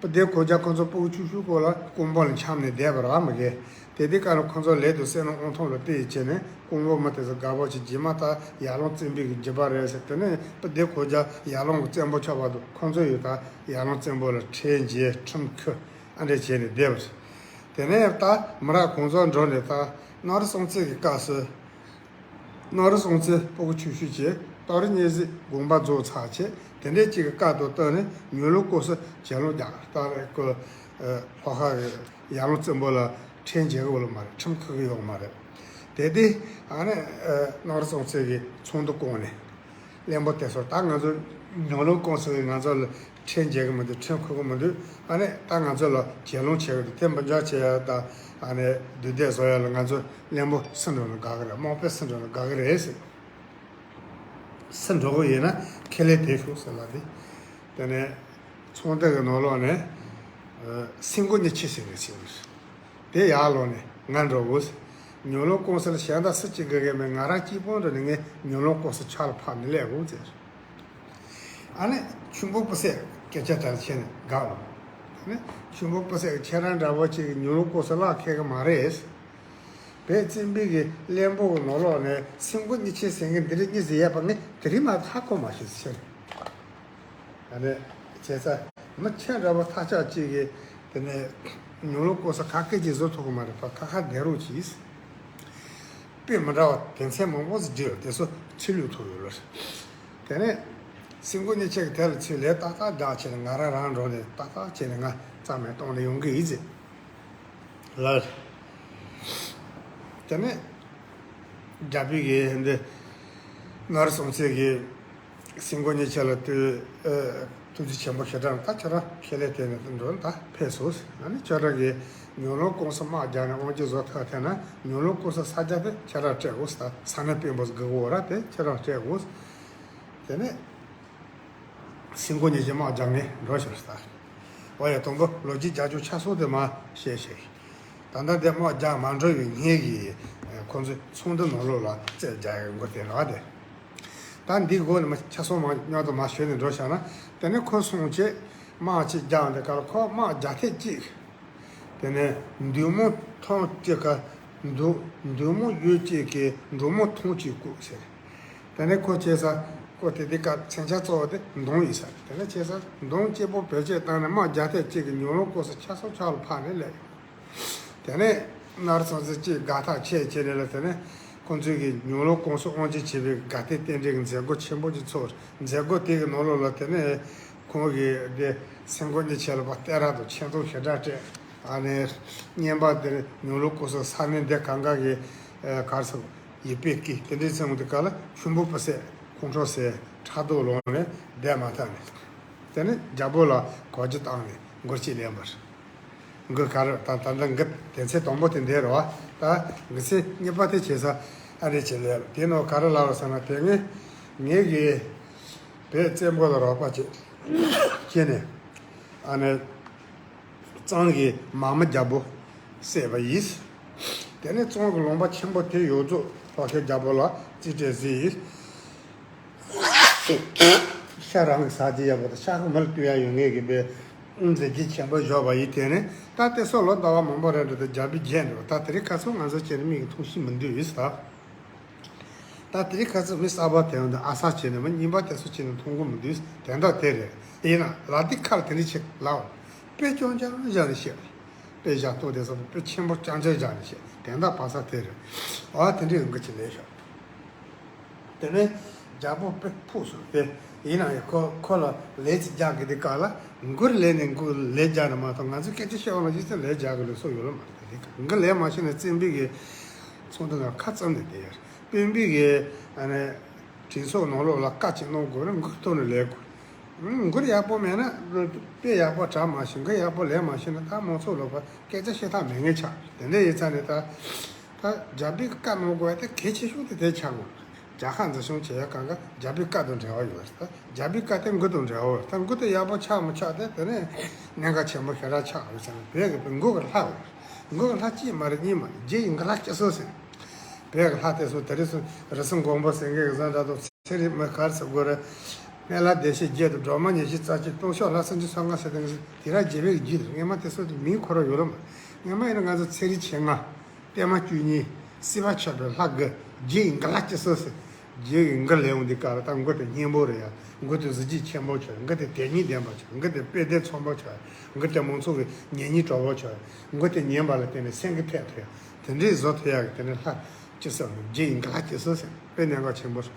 སྤུ་ལྡེ་གོ་རྒྱལ་ཁོ་ཚོ་སྤུ་གུ་ཆུང་ཆུང་སྐབས་ལ་ཀོང་པོ་ལ་འཁྱམས་ནས་བསྡད་པ་རེད་མ་གི། དེ་དུས་སྐབས་ལ་ཁོ་ཚོ་ལས་དང་སེམས་ནང་དབང་ཐང་ལ་བལྟས་བྱས་ནས་ཀོང་པོ་མི་དེ་ཚོ་དགའ་པོ་བྱས། རྗེས་མ་ད་ཡར་ཀླུང་བཙན་པོའི་གི་རྒྱུད་པ་རེད་ཟེར། དེ་ནས་སྤུ་ལྡེ་གོ་རྒྱལ་ཡར་ཀླུང་གི་བཙན་པོ་ཆགས་པ་དང་། ཁོ་ཚོ་ཡང་ད་ཡར་ཀླུང་བཙན་པོ་ལ་ཁྲལ་འཇལ། ཁྲིམས་འཁུར། ཨ་འདྲ་བྱས་ནས་བསྡད་པ་རེད། དེ་ནས་ད་མི་རབས་གོང་འཕེལ་འགྲོ་ནས་ད་སྣང་རུ་སྲོང་བཙན་གྱི་སྐབས་སུ། སྣང་རུ་སྲོང་བཙན་སྤུ་གུ་ཆུང་ཆུང་བྱས། སྟག་རི་གཉན་གཟིགས་དགོངས་པ་རྫོགས་ཚར་བྱས། དེ་འདྲའི་གཅིག་གི་སྐབས་དང་བསྟུན་ནས་ཉང་ཀླུང་ཀོང་སི་གྱེན་ལོག་རྒྱག་སྟག་རི་ཀོ། ལྷོ་ཁ་གི་ཡར་ཀླུང་བཙན་པོ་ལ་ཁྲལ་འཇལ་གི་ཡོད་མ་རེད། ཁྲིམས་འཁུར་གི་ཡོད་མ་རེད། དེ་དུས་ཨ་ནི་སྣང་རུ་སྲོང་བཙན་གྱིས་ཚོགས་འདུ་བསྐོངས་ནས། བློན་པོ་དེ་ཚོར། ད་ང་ཚོ་ཉང་ཀླུང་ཀོང་སི་གིས་ང་ཚོ་ལ་ཁྲལ་འཇལ་གི་མི་འདུག་ཁྲལ་འཁུར་གི་མི་འདུག་ཨ་ནི་ད་ང་ཚོ་ལ་གྱེན་ལོག་བྱེད་གི་འདུག་དེ་མི་འཇགས་བྱེད་ཡ་ད། ཨ་ནི་དུས་དེབ་བཟོ་ཡ་ལ་ང་ཚོ་བློན་པོ་སུ་འགྲོ་ན་དགའ་གི་རེད། དམག་དཔོན་སུ་འགྲོ་ན་དགའ་གི་རེད་ཟེར། སུ་འགྲོ་གི་ཡིན་ན་ཁས་ལེན་དེ་ཤོག་ཟེར་ལབ་དུས། དེ་ནས་ཚོགས་འདུ་གི་ནང་ལོགས་ནས་སེང་གོ་གཉིས་ཆེ་ཟེར་གི་ཟེར་གི་རེད། དེ་ཡར་ལོག་ནས་ང་འགྲོ་དགོས། ཉང་ཀླུང་ཀོང་སི་ལ་གཞན་དག་སུ་གཅིག་དགའ་གི་མེད། ང་རང་གཅིག་པོ་འགྲོ་ནས་ངས་ཉང་ཀླུང་ཀོང་སི་ཕྱག་ལ་ཕབ་ནས་སླེབས་དགོས་ཟེར། ཨ་ནི་ཆོས་འབངས་སྤུ་སད་སྐད་ཆ་དེ་ལ་བྱས་ནས་དགའ་ལོ། ཨ་ནི་ཆོས་འབངས་སྤུ་སད་ཀྱིས་ཁྱེད་རང་འདྲ་པོ་ཅིག་གིས་ཉང་ཀླུང་ཀོང་སི་གླགས་ཁེལ་གི་མ་རེད། བོད་བཙན་པོའི་གི་བློན་པོ་གི་ནང་ལོགས་ནས་སེང་གོ་གཉིས་ཆེ་ཟེར་མཁན་འདི་འདྲ་གཉིས་ཟེར་ཡས་པ་ངས་དེ་རིང་མ་ཧ་གོ་མ་ཤེས་ཟེར། ཨ་ནི་བྱས་ཙང་མི་ཁྱེད་འདྲ་པོ་ཐག་ཆག་ཅིག་གིས་དེ་ནས་ཉང་ཀླུང་ཀོང་སི་ག་སྐད་ཅིག་བཟོ་ཐུབ་གི་མ་རེད་པ། ཁ་ཁ་བསྡད་རོགས་གྱིས། དཔེ་མི་འདྲ་བ་དོན་ཚན་མང་པོ་ཞིག་བྲིས་ཡོད། དེ་ཚོ་ཚུར་ལུས་ཐུབ་ཡོད་ལ། དེ་ནས་སེང་གོ་གཉིས་ཆེ་གིས་དེ་ལ་ཚུར་ལན་ཏག་ཏག་རྒྱག་བྱས་ནས་ང་རང་རང་འགྲོ་ནས་ཏག་ཏག་བྱས་ནས་ང་རྩ་མེད་གཏོང་ནས་ཡོང་གི་ཡིན་ཟེར། ལར། དེ་ནས་རྒྱལ་པོས་གི་འདི་སྣང་རུ་སྲོང་བཙན་གྱིས་སེང་གོ་གཉིས་ཆེ་ལ་ཐུགས་ཨ་ཐུགས་རྗེ་ཆེན་པོ་ཞེ་དྲག་ད་ཁྱོད་རང་ཁས་ལེན་དེ་ནས་འགྲོ་ད་ཕེབས་སོང་། ཨ་ནི་ཁྱོད་རང་གིས་ཉང་ཀླུང་ཀོང་སི་དམག་རྒྱག་ནས་དབང་སྒྱུར་བཟོ་ཐུབ་ཐལ་ན་ཉང་ཀླུང་ཀོང་སི་ས་ཆ་དེ་ཁྱོད་རང་སྤྲད་དགོས་ཟེར། ད་ས་གནས་དཔོན་པོ་དགའ་གོ་ར་དེ་ཁྱོད་རང་སྤྲད་དགོས། དེ་ནས། སེང་གོ་གཉིས་ཆེ་དམག་རྒྱག་ནས་འགྲོ་ཤོར་ས། འོ་ཡ། དང་པོ་ལོ་རྒྱུས་རྒྱབ་ལྗོངས་ཆ་ཚང་དེ་མར་བཤད་བཤད། ད་ལྟ་དེ་དམག་རྒྱག་མ་འགྲོ་བའི་སྔོན་གྱི་ཁོང་ཚོའི་ཚོགས་འདུ་ནང་ལོགས་ལ་རྩོད་རྒྱག་ཡག་མགོ་དེ་རག་དེ། ད་འདི་སྒོ་ནས་མར་ཆ་ཚང་མར་མཉམ་དུ་མར་ཞུས་ནས་འགྲོ་བཞག་ན། དེ་ནས་ཁོ་སོང་རྗེས་དམག་ཅིག་རྒྱག་འདི་ག་ལ་ཁོ་དམག་རྒྱག་ཐེངས་གཅིག་དེ་ནས་མདུང་མོ་ཐང་གཅིག་ག་མདུང་མདུང་མོ་ཡོད་གཅིག་གིས་མགྲོན་མོ་ཐང་གཅིག་བཀུག་ཟེར། དེ་ནས་ཁོ་བྱས་ཙང་ཁོ་དེ་དུས་སྐབས་མཚོན་ཆ་གཙོ་བོ་དེ་མདུང་ཡིན་ས་རེད། དེ་ནས་བྱས་ཙང་མདུང་གཅིག་པོ་བེད་སྤྱོད་བཏང་ནས་དམག་རྒྱག་ཐེངས་གཅིག་གིས་ཉང་ཀླུང་ཀོང་སི་ཆ་ཚང་ཕྱག་ལ་ཕབ་ནས་སླེབས་ཡོང་ དེ་ནས་ནར་སོང་ཚེ་གཅིག་དགའ་ཐག་ཆད་བྱས་ནས་ལ། དེ་ནས་ཁོང་ཚོས་ཀྱི་ཉུང་ལོ་ཀུང་སུ་དབང་ཆེན་བྱས་པའི་དགའ་ལྡན་རྟེན་འབྲེལ་གྱི་མཛད་སྒོ་ཆེན་པོ་ཅིག་ཚོགས། མཛད་སྒོ་དེ་གི་ནང་ལོགས་ལ་དེ་ནས་ཁོང་གིས་དེ་སེམས་ཁོང་གཉིས་ཆེ་ལ་བ་བསྟན་ར་དང་ཆེ་མཐོང་ཞེ་དྲག་སྤྲད། ཨ་ནས་བརྙན་པར་དེར་ཉུང་ལོ་ཀུང་སུ་ས་གནས་འདི་གང་ག་གི་གར་སོང་ཡིག་པའི་སྐད་དེ་འདྲའི་ཚང་དེ་ག་ལ་ཆུན་པོ་པོ་སེ་ཁོང་ཁྲོ་སེ་ཕྲག་དོག་ལངས་ནས་བསྡད་མ་ཐག་ནས། དེ་ནས་རྒྱལ་པོ་ལ་གོ་རྒྱུ་བཏང་ནས་མགུར་གཅིག་ལེན་པར། མགུར་ག་རེ་ད་ད་ལྟ་མགུར་དེ་ཚེ་དང་པོ་དེ་འདས་རོ། ད་མགུར་ཚེ་གཉིས་པ་དེ་བྱེད་ས་ཨ་རེ་བྱེད་ལས་དེ་ནོ་ག་རེ་ལབ་རོ་ཟེར་ན། དེ་ངས་ངས་གི་བོད་བཙན་པོ་ལ་རོགས་པ་བྱེད་བྱས་ནས་ཨ་ནི་གཙང་གི་མ་མི་རྒྱལ་པོ་བསད་པ་ཡིན། དེ་ནས་གཙང་གི་ལུང་པ་ཆེན་པོ་དེ་ཡོངས་རྫོགས་ལྷོ་ཁའི་རྒྱལ་པོ་ལ་རྩིས་སྤྲད་ཟིན་ཡིན། ཤ་རང་གི་ཟ་རྒྱུ་ཡག་པོ་དང་ཤ་ཁ་མི་ལ་བཏུ་ཡ་ཡོད་ངེས་ཀྱི་པའི་མཛད་རྗེས་ཆེན་པོ་བཞག་པ་ཡིན། དེ་ནས་ད་དེ་སོགས་ལོ་ཟླ་བ་མང་པོ་རེ་འགྲོ་དུས་རྒྱལ་པོའི་རྗེས་འགྲོ། ད་དེ་རིང་ཁ་སང་ང་ཚོ་བྱས་ནས་མིག་གིས་མཐོང་ཤེས་མི་འདུག་ཡིན་ཟེར། ད་དེ་རིང་ཁ་སང་མི་གསར་པ་དེ་འདི་ཨ་ས་བྱས་ནས་མི་རྙིང་པ་དེ་ཚོ་བྱས་ནས་མཐོང་གི་མི་འདུག་དེ་འདྲ་དེ་རེད། ཡིན་ན་ལ་དེ་ཁར་དེ་འདྲ་ཞིག་ལའོ། དཔེ་རྐྱང་རྐྱང་བཞག་ནས་བཤད། དཔེ་བཞག་ཐོག་དེ་ཚོ་དཔེ་ཆེན་པོ་རྐྱང་རྐྱང་བཞག་ནས་བཤད། དེ་འདྲ་བ་ས་དེ་རེད། ཨ་དེ་འདྲའི་འགུལ་གྱི་ལས་ཤོག་དེ་ནས་རྒྱལ་པོ་དཔེ་ཕུགས་སུ་དཔེ། ཡིན་ན་ཡང་ཁོ་ཁོ་ལ་ལས་ཅིག་རྒྱག་གི་དེ་ག་ལ་མགུར་ལས་ནས་མགུར་ལས་རྒྱག་ནི་མ་གཏོགས་ང་ཚོས་སྐད་ཆ་བཤད་བ་ལ་ཡིད་སེམས་ལས་རྒྱག་གི་ལས་སོགས་ཡོད་ལ་མ་རེད། དེ་ག་མགུར་ལས་མ་ཤེས་ན་བཙན་པོའི་གི་ཚོགས་འདུ་ནང་ཁ་བཙུམ་ནས་བསྡད་ཡོད་རེད། དཔོན་པོའི་གི་ཨ་ནི་གྲོས་ཚོགས་ནང་ལོགས་ལ་བཀའ་ཅིག་གནང་དགོས་ན་མགུར་ཐོག་ནས་ལས་དགོས། མགུར་ཡག་པོ་མེད་ན་དཔེ་ཡག་པོ་དྲ་མ་ཤེས། མགུར་ཡག་པོ་ལས་མ་ཤེས་ན་ད་མང་ཚོགས་ལོག་པ་སྐད་ཆ་བཤད་ཐབས་མེད་མཁན་ཆགས། དེ་འདྲ་ཡིན་ཙང་ནས་ད་ད་རྒྱལ་པོའི་བཀའ་གནང་དགོས་ཡ་དེ་གལ་ཆེ་ཤོས་དེ་དེ་ཆགས་དགོས། རྒྱལ་ཁབ་འཛིན་སྐྱོང་བྱེད་ཡ་གང་ག་རྒྱལ་པོའི་བཀའ་དང་འབྲེལ་བ་ཡོད་རེད། ད་རྒྱལ་པོའི་བཀའ་དེ་མགུར་དང་འབྲེལ་བ་ཡོད་རེད། ད་མགུར་དེ་ཡག་པོ་ཆགས་མི་ཆགས་དེ་དེ་ནས་གནད་འགག་ཆེན་པོ་ཞེ་དྲག་ཆགས་ཡོད་ཙང་ནས་བོད་ཀྱི་མགུར་གྱི་ལྷ་ཡོད་རེད། མགུར་གྱི་ལྷ་གཅིག་མ་རེད་གཉིས་མ་རེད། རྗེ་ཡི་མགུར་ལྷ་སྐྱེ་སོ་ཟེར། བོད་ཀྱི་ལྷ་དེ་ཚོ་དེ་རིང་སོ་རི་སེང་མགོན་པོ་སེང་གེ་གི་བཟང་འདྲ་དང་། ཚེ་རིང་མི་གར་སོགས་དགོས་རེད། སྨན་བླ་བདེ་གཤེགས་བརྒྱད་དང་སྒྲོལ་མ་ཉི་ཤུ་རྩ་གཅིག་སྟོང་ཤོག་ལྷ་སུམ་ཅུ་སོ་ལྔ་ཟེར་དེ་ངས་དེ་ར་རྗེ་བོད་ཀྱི་རྒྱུད་རེད། སྔས་མ་དེ་ཚོ་དེ་མིང་ཁོ་ར་ཡོད་ར་མ་རེད། སྔས་མ་ཡིན་ན་ང་ཚོ་ཚེ་རིང་མཆེད་ལྔ། བརྟན་མ་བཅུ་གཉིས། སྲིད་པ་ཆོད་པའི་ལྷ་དགུ། རྗེ་ཡི་མགུར་ལྷ་སྐྱེ་སོ་ཟེར། རྗེ་ཡི་མགུར་ལས་འོང་དུས་སྐབས་ལ་ད་མགུར་དེ་སྙན་པོ་རེད་ཡ། མགུར་དེ་གཟི་བརྗིད་ཆེན་པོ་ཆགས། མགུར་དེ་དེ་ཉིད་ལྡན་པ་ཆགས། མགུར་དེ་དཔེ་དེབ་ཚང་པོ་ཆགས། མགུར་དེ་མང་ཚོགས་ཀྱི་ཉན་སྙིང་བྲོ་བོ་ཆགས། མགུར་དེ་ཉན་པ་ལ་བརྟེན་ནས་སེམས་ཀྱི་ཐད་ཐོས་ཡ། དེ་འདྲའི་བཟོ་ཐུབ་ཡག་གི་དེ་ནས་ལྷ་སྐྱེ་ས་རྗེ་ཡི་མགུར་ལྷ་སྐྱེ་སོ་ཟེར། དཔེ་གནད་འགག་ཆེན་པོ་རེད།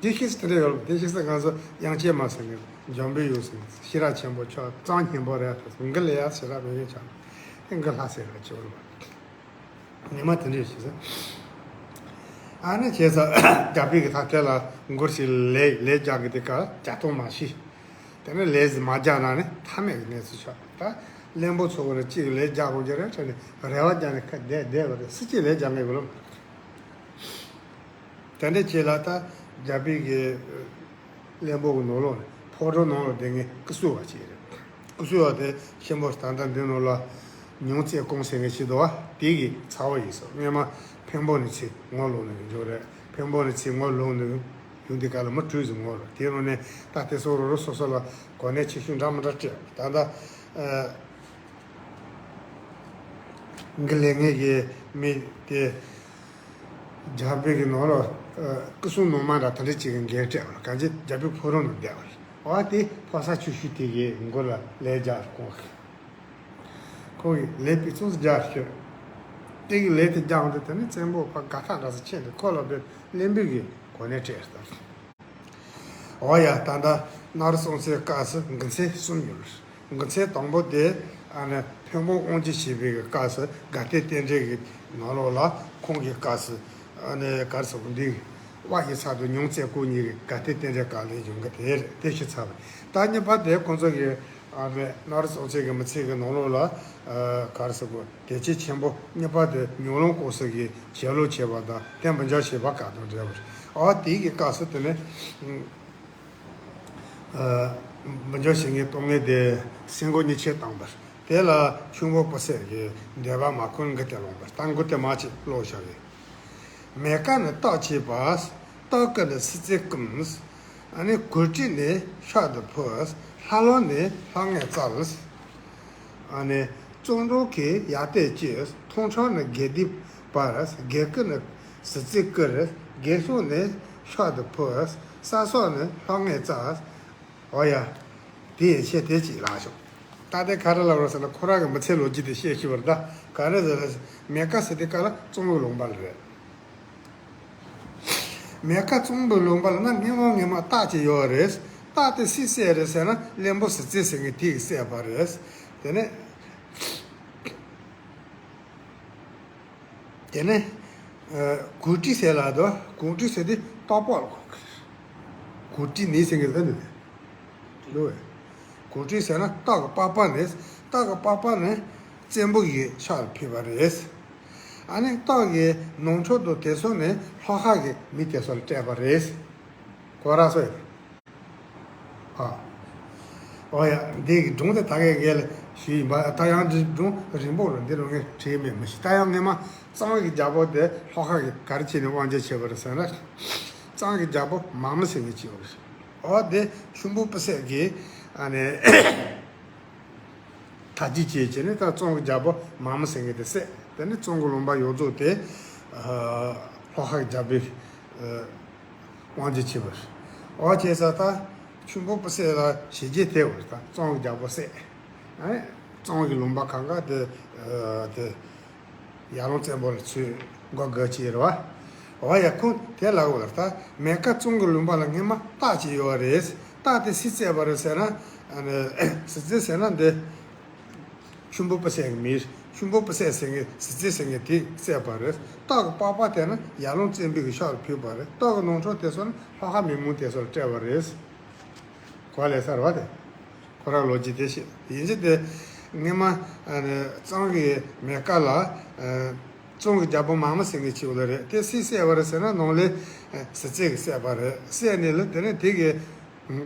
དེ་ཤེས་སུ་དེ་འདྲ་ཡོད་ལ། དེ་ཤེས་སུ་ང་ཚོ་དབྱངས་ཅན་མ་ཟེར་ནས་འཇམ་པའི་ཡུལ་ཟེར་ནས་ཤེས་རབ་ཆེན་པོ་ཆགས། གཙང་སྙན་པོ་རེད། དེ་མགུར་ལས་ཡག་ཤེས་རབ་མེད་མཁན་ཆགས། དེ་མགུར་ལྷ་ཟེར་ར་ཆེ་བོ་རེད་པ། ངས་མ་དེ་འདྲ་ཤེས་སོ། ཨ་ནི་བྱས་ཙང་རྒྱལ་པོའི་གི་ད་དེ་ལ་མགུར་ཞིག་ལས་ལས་རྒྱག་གི་དེ་ག་རྒྱག་སྟངས་མ་ཤེས། དེ་ནས་ལས་མ་རྒྱག་ན་ནི་ཐ་མལ་གྱི་གནས་སུ་ཆགས། ད་བློན་པོ་ཚོ་གི་ནི་གཅིག་ལས་རྒྱག་དགོས་ཀྱི་རེད་དྲན་ནས་རེ་བ་རྒྱག་ནས་ཁ་བསྡད་བསྡད་པ་རེད། སུ་གཅིག་ལས་རྒྱག་མཁན་ཡོད་ལ། དེ་འདྲ་བྱས་ལ་ད་རྒྱལ་པོའི་གི་བློན་པོ་གི་ནང་ལོགས་ནས་ཕོ་བྲང་ནང་ལ་བསྡད་མཁན་སྐུ་སྲུང་བ་གཅིག་རེད། སྐུ་སྲུང་བ་དེ་ཆེན་པོ་ད་ལྟ་འདི་ནང་ལ་ཉུང་ཙེ་ཀོང་ཟེར་མཁན་ཞིག་འདུག་བ། དེ་གི་ཚ་བོ་ཡིན་སོང་། སྔས་མ་འཕན་པོ་ནས་ཚེ་ངོ་ལོག་ནས་འཇོག་རེད། འཕན་པོ་ནས་ཚེ་ངོ་ལོག་ནས་ཡོང་དུས་ག་ལ་མི་དྲུག་ཙམ་ངོ་ལོག་དེའི་ནང་ནས་ད་དེ་ཚོ་རོ་རོ་སོ་སོ་ལ་གོ་གནས་ཆེ་ཤོས་འདྲ་མི་འདྲ་སྤྲད། ད་ལྟ་ཨ། མགུར་ལས་མཁན་གྱི་མི་དེ་རྒྱལ་པོའི་གི་ནང་ལ་ཨ་སྐུ་སྲུང་ནང་མ་འདྲ་དེ་འདྲ་ཅིག་གི་འགན་སྤྲད་པ་ལ། གང་ཅི་རྒྱལ་པོའི་ཕོ་བྲང་ནང་བསྡད་པ་རེད། འོ་དེ་ཕོ་གསར་ཆུང་ཤོས་དེ་གི་མགུར་ལ་ལས་རྒྱག་དགོས། ཁོ་གི་ལས་སྤུས་གཙང་སུ་རྒྱག་ཤོད། དེ་གི་ལས་དེ་རྒྱག་འོང་དུས་དེ་ནི་བཙན་པོ་ཕ་དགའ་ཐག་འདྲ་སུ་ཆེ་འདུག་ཁོ་ལ་བས་བློན་པོའི་གི་གོ་གནས་སྤྲད་སོང་། འོ་ཡ། ད་ལྟ་ནར་སོང་ཚེ་སྐབས་སུ་མགུར་མཚན་གསུམ་ཡོད། མགུར་མཚན་དང་པོ་དེ་ཨ་ནི་འཕན་པོ་དབང་ཆེན་བྱེད་པའི་སྐབས་སུ་དགའ་ལྡན་རྟེན་འབྲེལ་གྱི་ནང་ལོགས་ལ་ཁོང་གི་སྐབས་སུ་ཨ་ནི་གར་སོགས་འདི་དབའ་ཡི་ཚ་དང་ཉུང་ཙེ་ཀོ་གཉིས་ཀྱི་དགའ་ལྡན་རྟེན་འབྲེལ་སྐབས་ལས་བྱུང་གི་དེ་རེད། དེ་ཤི་ཚར་བ་ད་གཉིས་པ་དེ་ཁོང་ཚོ་གི་ཨ་ནི་ནར་སོང་ཚེ་གི་མི་ཚེ་གི་ནང་ལོགས་ལ་ཨ་གར་སོགས་གོ་དེ་ཆེ་ཆེན་པོ་གཉིས་པ་དེ་ཉུང་ལོང་ལྐོག་ཟ་གི་བྱེད་ལོ་བྱེད་པ་དང་དེ་འབུལ་འཇལ་བྱེད་པ་ག་དང་འབྲེལ་བ་རེད། ཨ་དེའི་གི་སྐབས་སུ་དེ་ནས་ཨ་འབུལ་འཇལ་བྱེད་མཁན་གཏོང་མཁན་དེ་སེང་གོ་གཉིས་ཆད་བཏང་པ་རེད། དེ་ལ་ཆུང་བོ་པོ་སེ་གི་འདོད་པ་མ་ཁོན་མགུར་དེ་ལོངས་པ་རེད། ད་མགུར་དེ་མ་ཆེ་ཀློག་བྱ་གི། མེ་དཀར་ནི་སྟག་ཆས་པ། སྟག་ཀི་ནི་སི་རྩེ་ཀུམ། ཨ་ནི་གོས་དྲི་ནི་ཤག་ཏུ་ཕུ། ལྷ་ལོ་ནི་ལྷ་ངའི་རྩལ། ཨ་ནི་བཙོན་གྲོགས་ཀྱི་ཡ་ཏའི་ལྕེ། མཐོང་ཁྲོ་ནི་དགེ་སྡིག་པར། དགེ་སྐུ་ནི་སི་རྩེ་ཀིར། དགེ་སློང་ནི་ཤག་ཏུ་ཕུ། ས་སོགས་ནི་ལྷ་ངའི་རྩལ། འོ་ཡ། དེ་ཡི་ཆེད་དེ་གཅིག་ལ་ཤོག་ད་དེ་ག་རེ་ལབ་རོགས་ཟེར་ན། ཁོ་རང་གི་མི་ཚེའི་ལོ་རྒྱུས་དེ་བཤད་ཤེས་པར་གདའ། ག་རེ་ཟེར་ན། མེ་ཀ་ཟེར་དུས་སྐབས་ལ་གཙང་པོའི་ལུང་པ་ལ་རེད། མེ་ཀ་གཙང་པོའི་ལུང་པ་ལ་ན་སྔོན་མ་སྔོན་མ་སྟག་ཅིག་ཡོད་རེད། སྟག་དེ་སུས་བསད་རེད་ཟེར་ན། བློན་པོ་གཟི་རྩེ་ཟེར་མཁན་དེས་བསད་པ་རེད། དེ་ནས། དེ་ནས། ཨ། གུར་ཊི་ཟེར་ལ་དོ། གུར་ཊི་ཟེར་དུས་སྟག་པགས་ལ་གོ་གི་རེད། གུར་ཊི་ནི་ཟེར་མཁན་དེ་འདུག་གས། གུར་ཊི་ཟེར་ན་སྟག་གི་པགས་པ་རེད། སྟག་གི་པགས་པ་ནི་བཙན་པོ་གི་ཕྱག་ལ་ཕུལ་བ་རེད། ཨ་ནི་སྟག་གི་ནོར་འཁྲུལ་དང་དེ་ཚོ་ནི་ལྷོ་ཁ་གི་མི་དེ་ཚོ་ལ་སྤྲད་པ་རེད། གོ་ར་སོ་ཡ། ཨ། ཨོ་ཡ། འདི་གི་སྒྲུང་དེ་ད་གའི་སྒང་ལ་ཞུས་ཡིན་པ། ད་ཡང་འདི་སྒྲུང་རིང་པོ་རེད། འདི་རུ་ངས་བྲིས་མེད་མི་ཤེས། ད་ཡང་སྔོན་མ་གཙང་གི་རྒྱལ་པོ་དེ་ལྷོ་ཁ་གི་ག་རེ་བྱས་ནས་དབང་བསྒྱུར་བྱས་པ་རེད་ཟེར་ན། གཙང་གི་རྒྱལ་པོ་མ་མོ་ཟེར་མཁན་ཅིག་ཡོད་རེད། ཨོ་དེ་ཁྱུང་པོ་སྤུ་སད་ཀྱིས་ཨ་ནི་ཐ་ཇུས་བྱས་བྱས་ནས། ད་གཙང་གི་རྒྱལ་པོ་མ་མོ་ཟེར་མཁན་དེ་བསད། དེ་ནས་གཙང་གི་ལུང་པ་ཡོངས་རྫོགས་དེ་ཨ་ལྷོ་ཁ་གི་རྒྱལ་པོས་ཨ་དབང་བསྒྱུར་བྱས་པ་རེད། ཨོ་བྱས་ཙང་ད་ཁྱུང་པོ་སྤུ་སད་ལ་ཞེ་རྒྱས་ཐེབས་པ་རེད། ད་གཙང་གི་རྒྱལ་པོ་བསད། ཨ་ནི་གཙང་གི་ལུང་པ་གང་ག་དེ་ཨ་དེ་ཡར་ཀླུང་བཙན་པོ་ལ་ཚུར་མགོ་སྒུར་བྱས་རེད་པ། ཨོ་ཡ། ཁོང་དེ་ལབ་ཡོད་རེད། ད་མེ་ཀ་གཙང་གི་ལུང་པ་ལ་སྔོན་མ་སྟག་ཅིག་ཡོད་རེད། སྟག་དེ་སུས་བསད་པ་རེད་ཟེར་ན། ཨ་ནི་གཟི་རྩེ་ཟེར་ན་འདི་ཁྱུང་པོ་སྤུ་སད་ཀྱི་མི། ཁྱུང་པོ་སྤུ་སད་ཟེར་མཁན་གཟི་རྩེ་ཟེར་མཁན་དེས་བསད་པ་རེད། སྟག་གི་པགས་པ་དེ་ནི་ཡར་ཀླུང་བཙན་པོ་གི་ཕྱག་ལ་ཕུལ་བ་རེད། སྟག་གི་ནོར་འཁྲུལ་དེ་ཚོ་ནི་ལྷོ་ཁ་མི་མང་དེ་ཚོ་ལ་སྤྲད་པ་རེད། གོ་ལེ་ས་རེད་པ། དེ་ཁོ་རང་ལོ་རྒྱུས་དེ་བཤད་ཡིན་གྱི། དེ་སྔོན་མ་ཨ་ནི་གཙང་གི་མེ་ཀ་ལ་ཨ་གཙང་གི་རྒྱལ་པོ་མ་མོ་ཟེར་མཁན་ཅིག་ཡོད་རེད། དེ་སུས་བསད་པ་རེད་ཟེར་ན། ནང་ལས་ཨ་གཟི་རྩེ་གིས་བསད་པ་རེད། བསད་ནས་ལ་དེ་ནས་དེ་གི་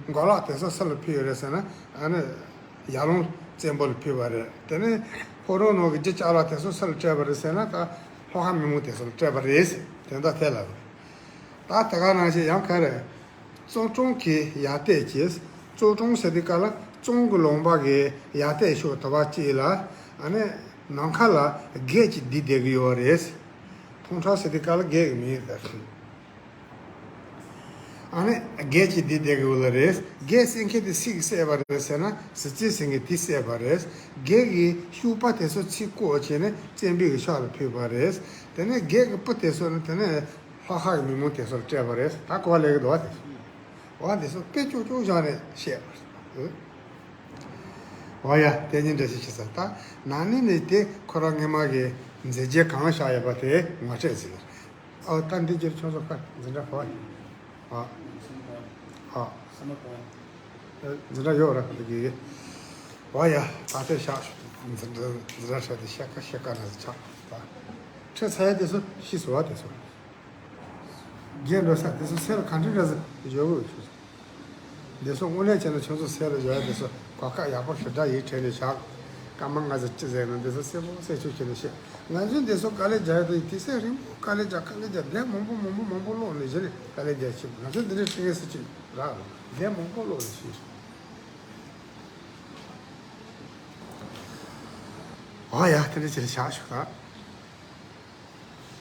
མགོ་ལག་དེ་ཚོ་སུ་ལ་ཕུལ་ཡོད་རེད་ཟེར་ན། ཨ་ནི་ཡར་ཀླུང་བཙན་པོ་ལ་ཕུལ་བ་རེད། དེ་ནས་ཁོ་རང་ནང་གི་རྒྱུ་ཅ་ལག་དེ་ཚོ་སུ་ལ་སྤྲད་པ་རེད་ཟེར་ན། ད་ལྷོ་ཁ་མི་མང་དེ་ཚོ་ལ་སྤྲད་པ་རེད། དེ་འདྲ་ཐལ་ལ། ད་དེ་ག་ནང་བཞིན་ཡང་ག་རེ། གཙང་གྲོང་གི་ཡར་ལྟས་ཀྱིས། གཙང་གྲོང་ཟེར་དུས་སྐབས་ལ་གཙང་གི་ལུང་པ་གི་ཡར་ལྟས་ཕྱོགས་དེ་པ་གཅིག་ལ། ཨ་ནི་ནམ་མཁའ་ལ་རྒྱལ་གཅིག་བསྡད་བསྡད་ཀྱི་ཡོད་རེད། ཐོང་ཁྲ་ཟེར་དུས་སྐབས་ལ་རྒྱལ་གྱི་མིང་རེད། ཨ་ནི་རྒྱལ་གཅིག་བསྡད་བསྡད་ཀྱི་ཡོད་རེད། རྒྱལ་བསད་མཁན་དེ་སུས་བསད་པ་རེད་ཟེར་ན། གཟི་རྩེ་ཟེར་མཁན་དེས་བསད་པ་རེད། རྒྱལ་གྱི་ཤུག་པ་དེ་ཚོ་ཚིག་བཀོག་བྱས་ནས་བཙན་པོའི་ཕྱག་ལ་ཕུལ་བ་རེད། དེ་ནས་རྒྱལ་གྱི་སྤུ་དེ་ཚོ་ནི་དེ་ནས་ལྷོ་ཁ་གི་མི་མང་དེ་ཚོར་སྤྲད་པ་རེད། ད་གོ་ལེ་གི་འདུག་པ། དེ་འོ་དེ་ཚོ་དཔེ་ཅོག་ཅོག་བཞག་ནས་བཤད་པ་རེད། འོ་ཡ། དེ་ཉིན་འདྲ་ཞིག་བྱེད་ས། ད་ན་ནིང་ནས་དེ་ཁོ་རང་སྔོན་མ་གི་མཛད་རྗེས་གང་བཞག་ཡོད་པ་དེ་ངོ་སྤྲོད་ཟིན། ཨོ་ད་འདི་རྗེས་ཁྱོད་ཚོ་ཁ་འཛིན་གྲྭ་གོ་ཡ། ཨ་ཨ་འཛིན་གྲྭ་ཡོད་ར་ག་ལ་གི། འོ་ཡ། ད་དེ་བཞག་འཛིན་གྲྭ་འཛིན་གྲྭ་ཧྲ་དེ་བཤད་ཁ་བཤད་ཁ་ན་ཆགས། ད་ཁྲེ་ཚ་ཡ་དེ་ཚོ་ཤི་སོང་བ། དེ་ཚོ་རྒྱན་འགྲོ་ས་དེ་ཚོ་སེ་ལ་ག་འདྲ་འདྲ་ཟེར་ཡོད་གི། དེ་ཚོ་དངོས་གནས་བྱས་ན་ཁྱོད་ཚོ་སེ་ལ་བཞག་ཡ་དེ་ཚོ་གོ་སྐབས་ཡག་པོ་ཞེ་དྲག་ཡིན་དྲན་ནས་བཞག་སྐར་མ་ལྔ་ཙམ་ཅི་ཟེར་ན་དེ་ཚོ་གསལ་པོ་གསལ་ཆོད་བྱས་ནས་བཤད། ང་ཚོས་དེ་ཚོ་དཀའ་ལས་རྒྱག་ཡ་དེ་དུས་ཚོད་རིང་པོ་དཀའ་ལས་རྒྱག་དཀའ་ལས་རྒྱག་དེབ་མང་པོ་མང་པོ་མང་པོ་ཀློག་ནས་གཞི་ནས་དཀའ་ལས་རྒྱག་ཤེས། ང་ཚོས་འདི་འདྲའི་སྤྲིང་ངེ་སུ་གཅིག་རག་ལ་དེབ་མང་པོ་ཀློག་ནས་ཤེས། ཨ་ཡ། དེ་འདྲ་བྱས་ནས་བཞག་ཞུ་ག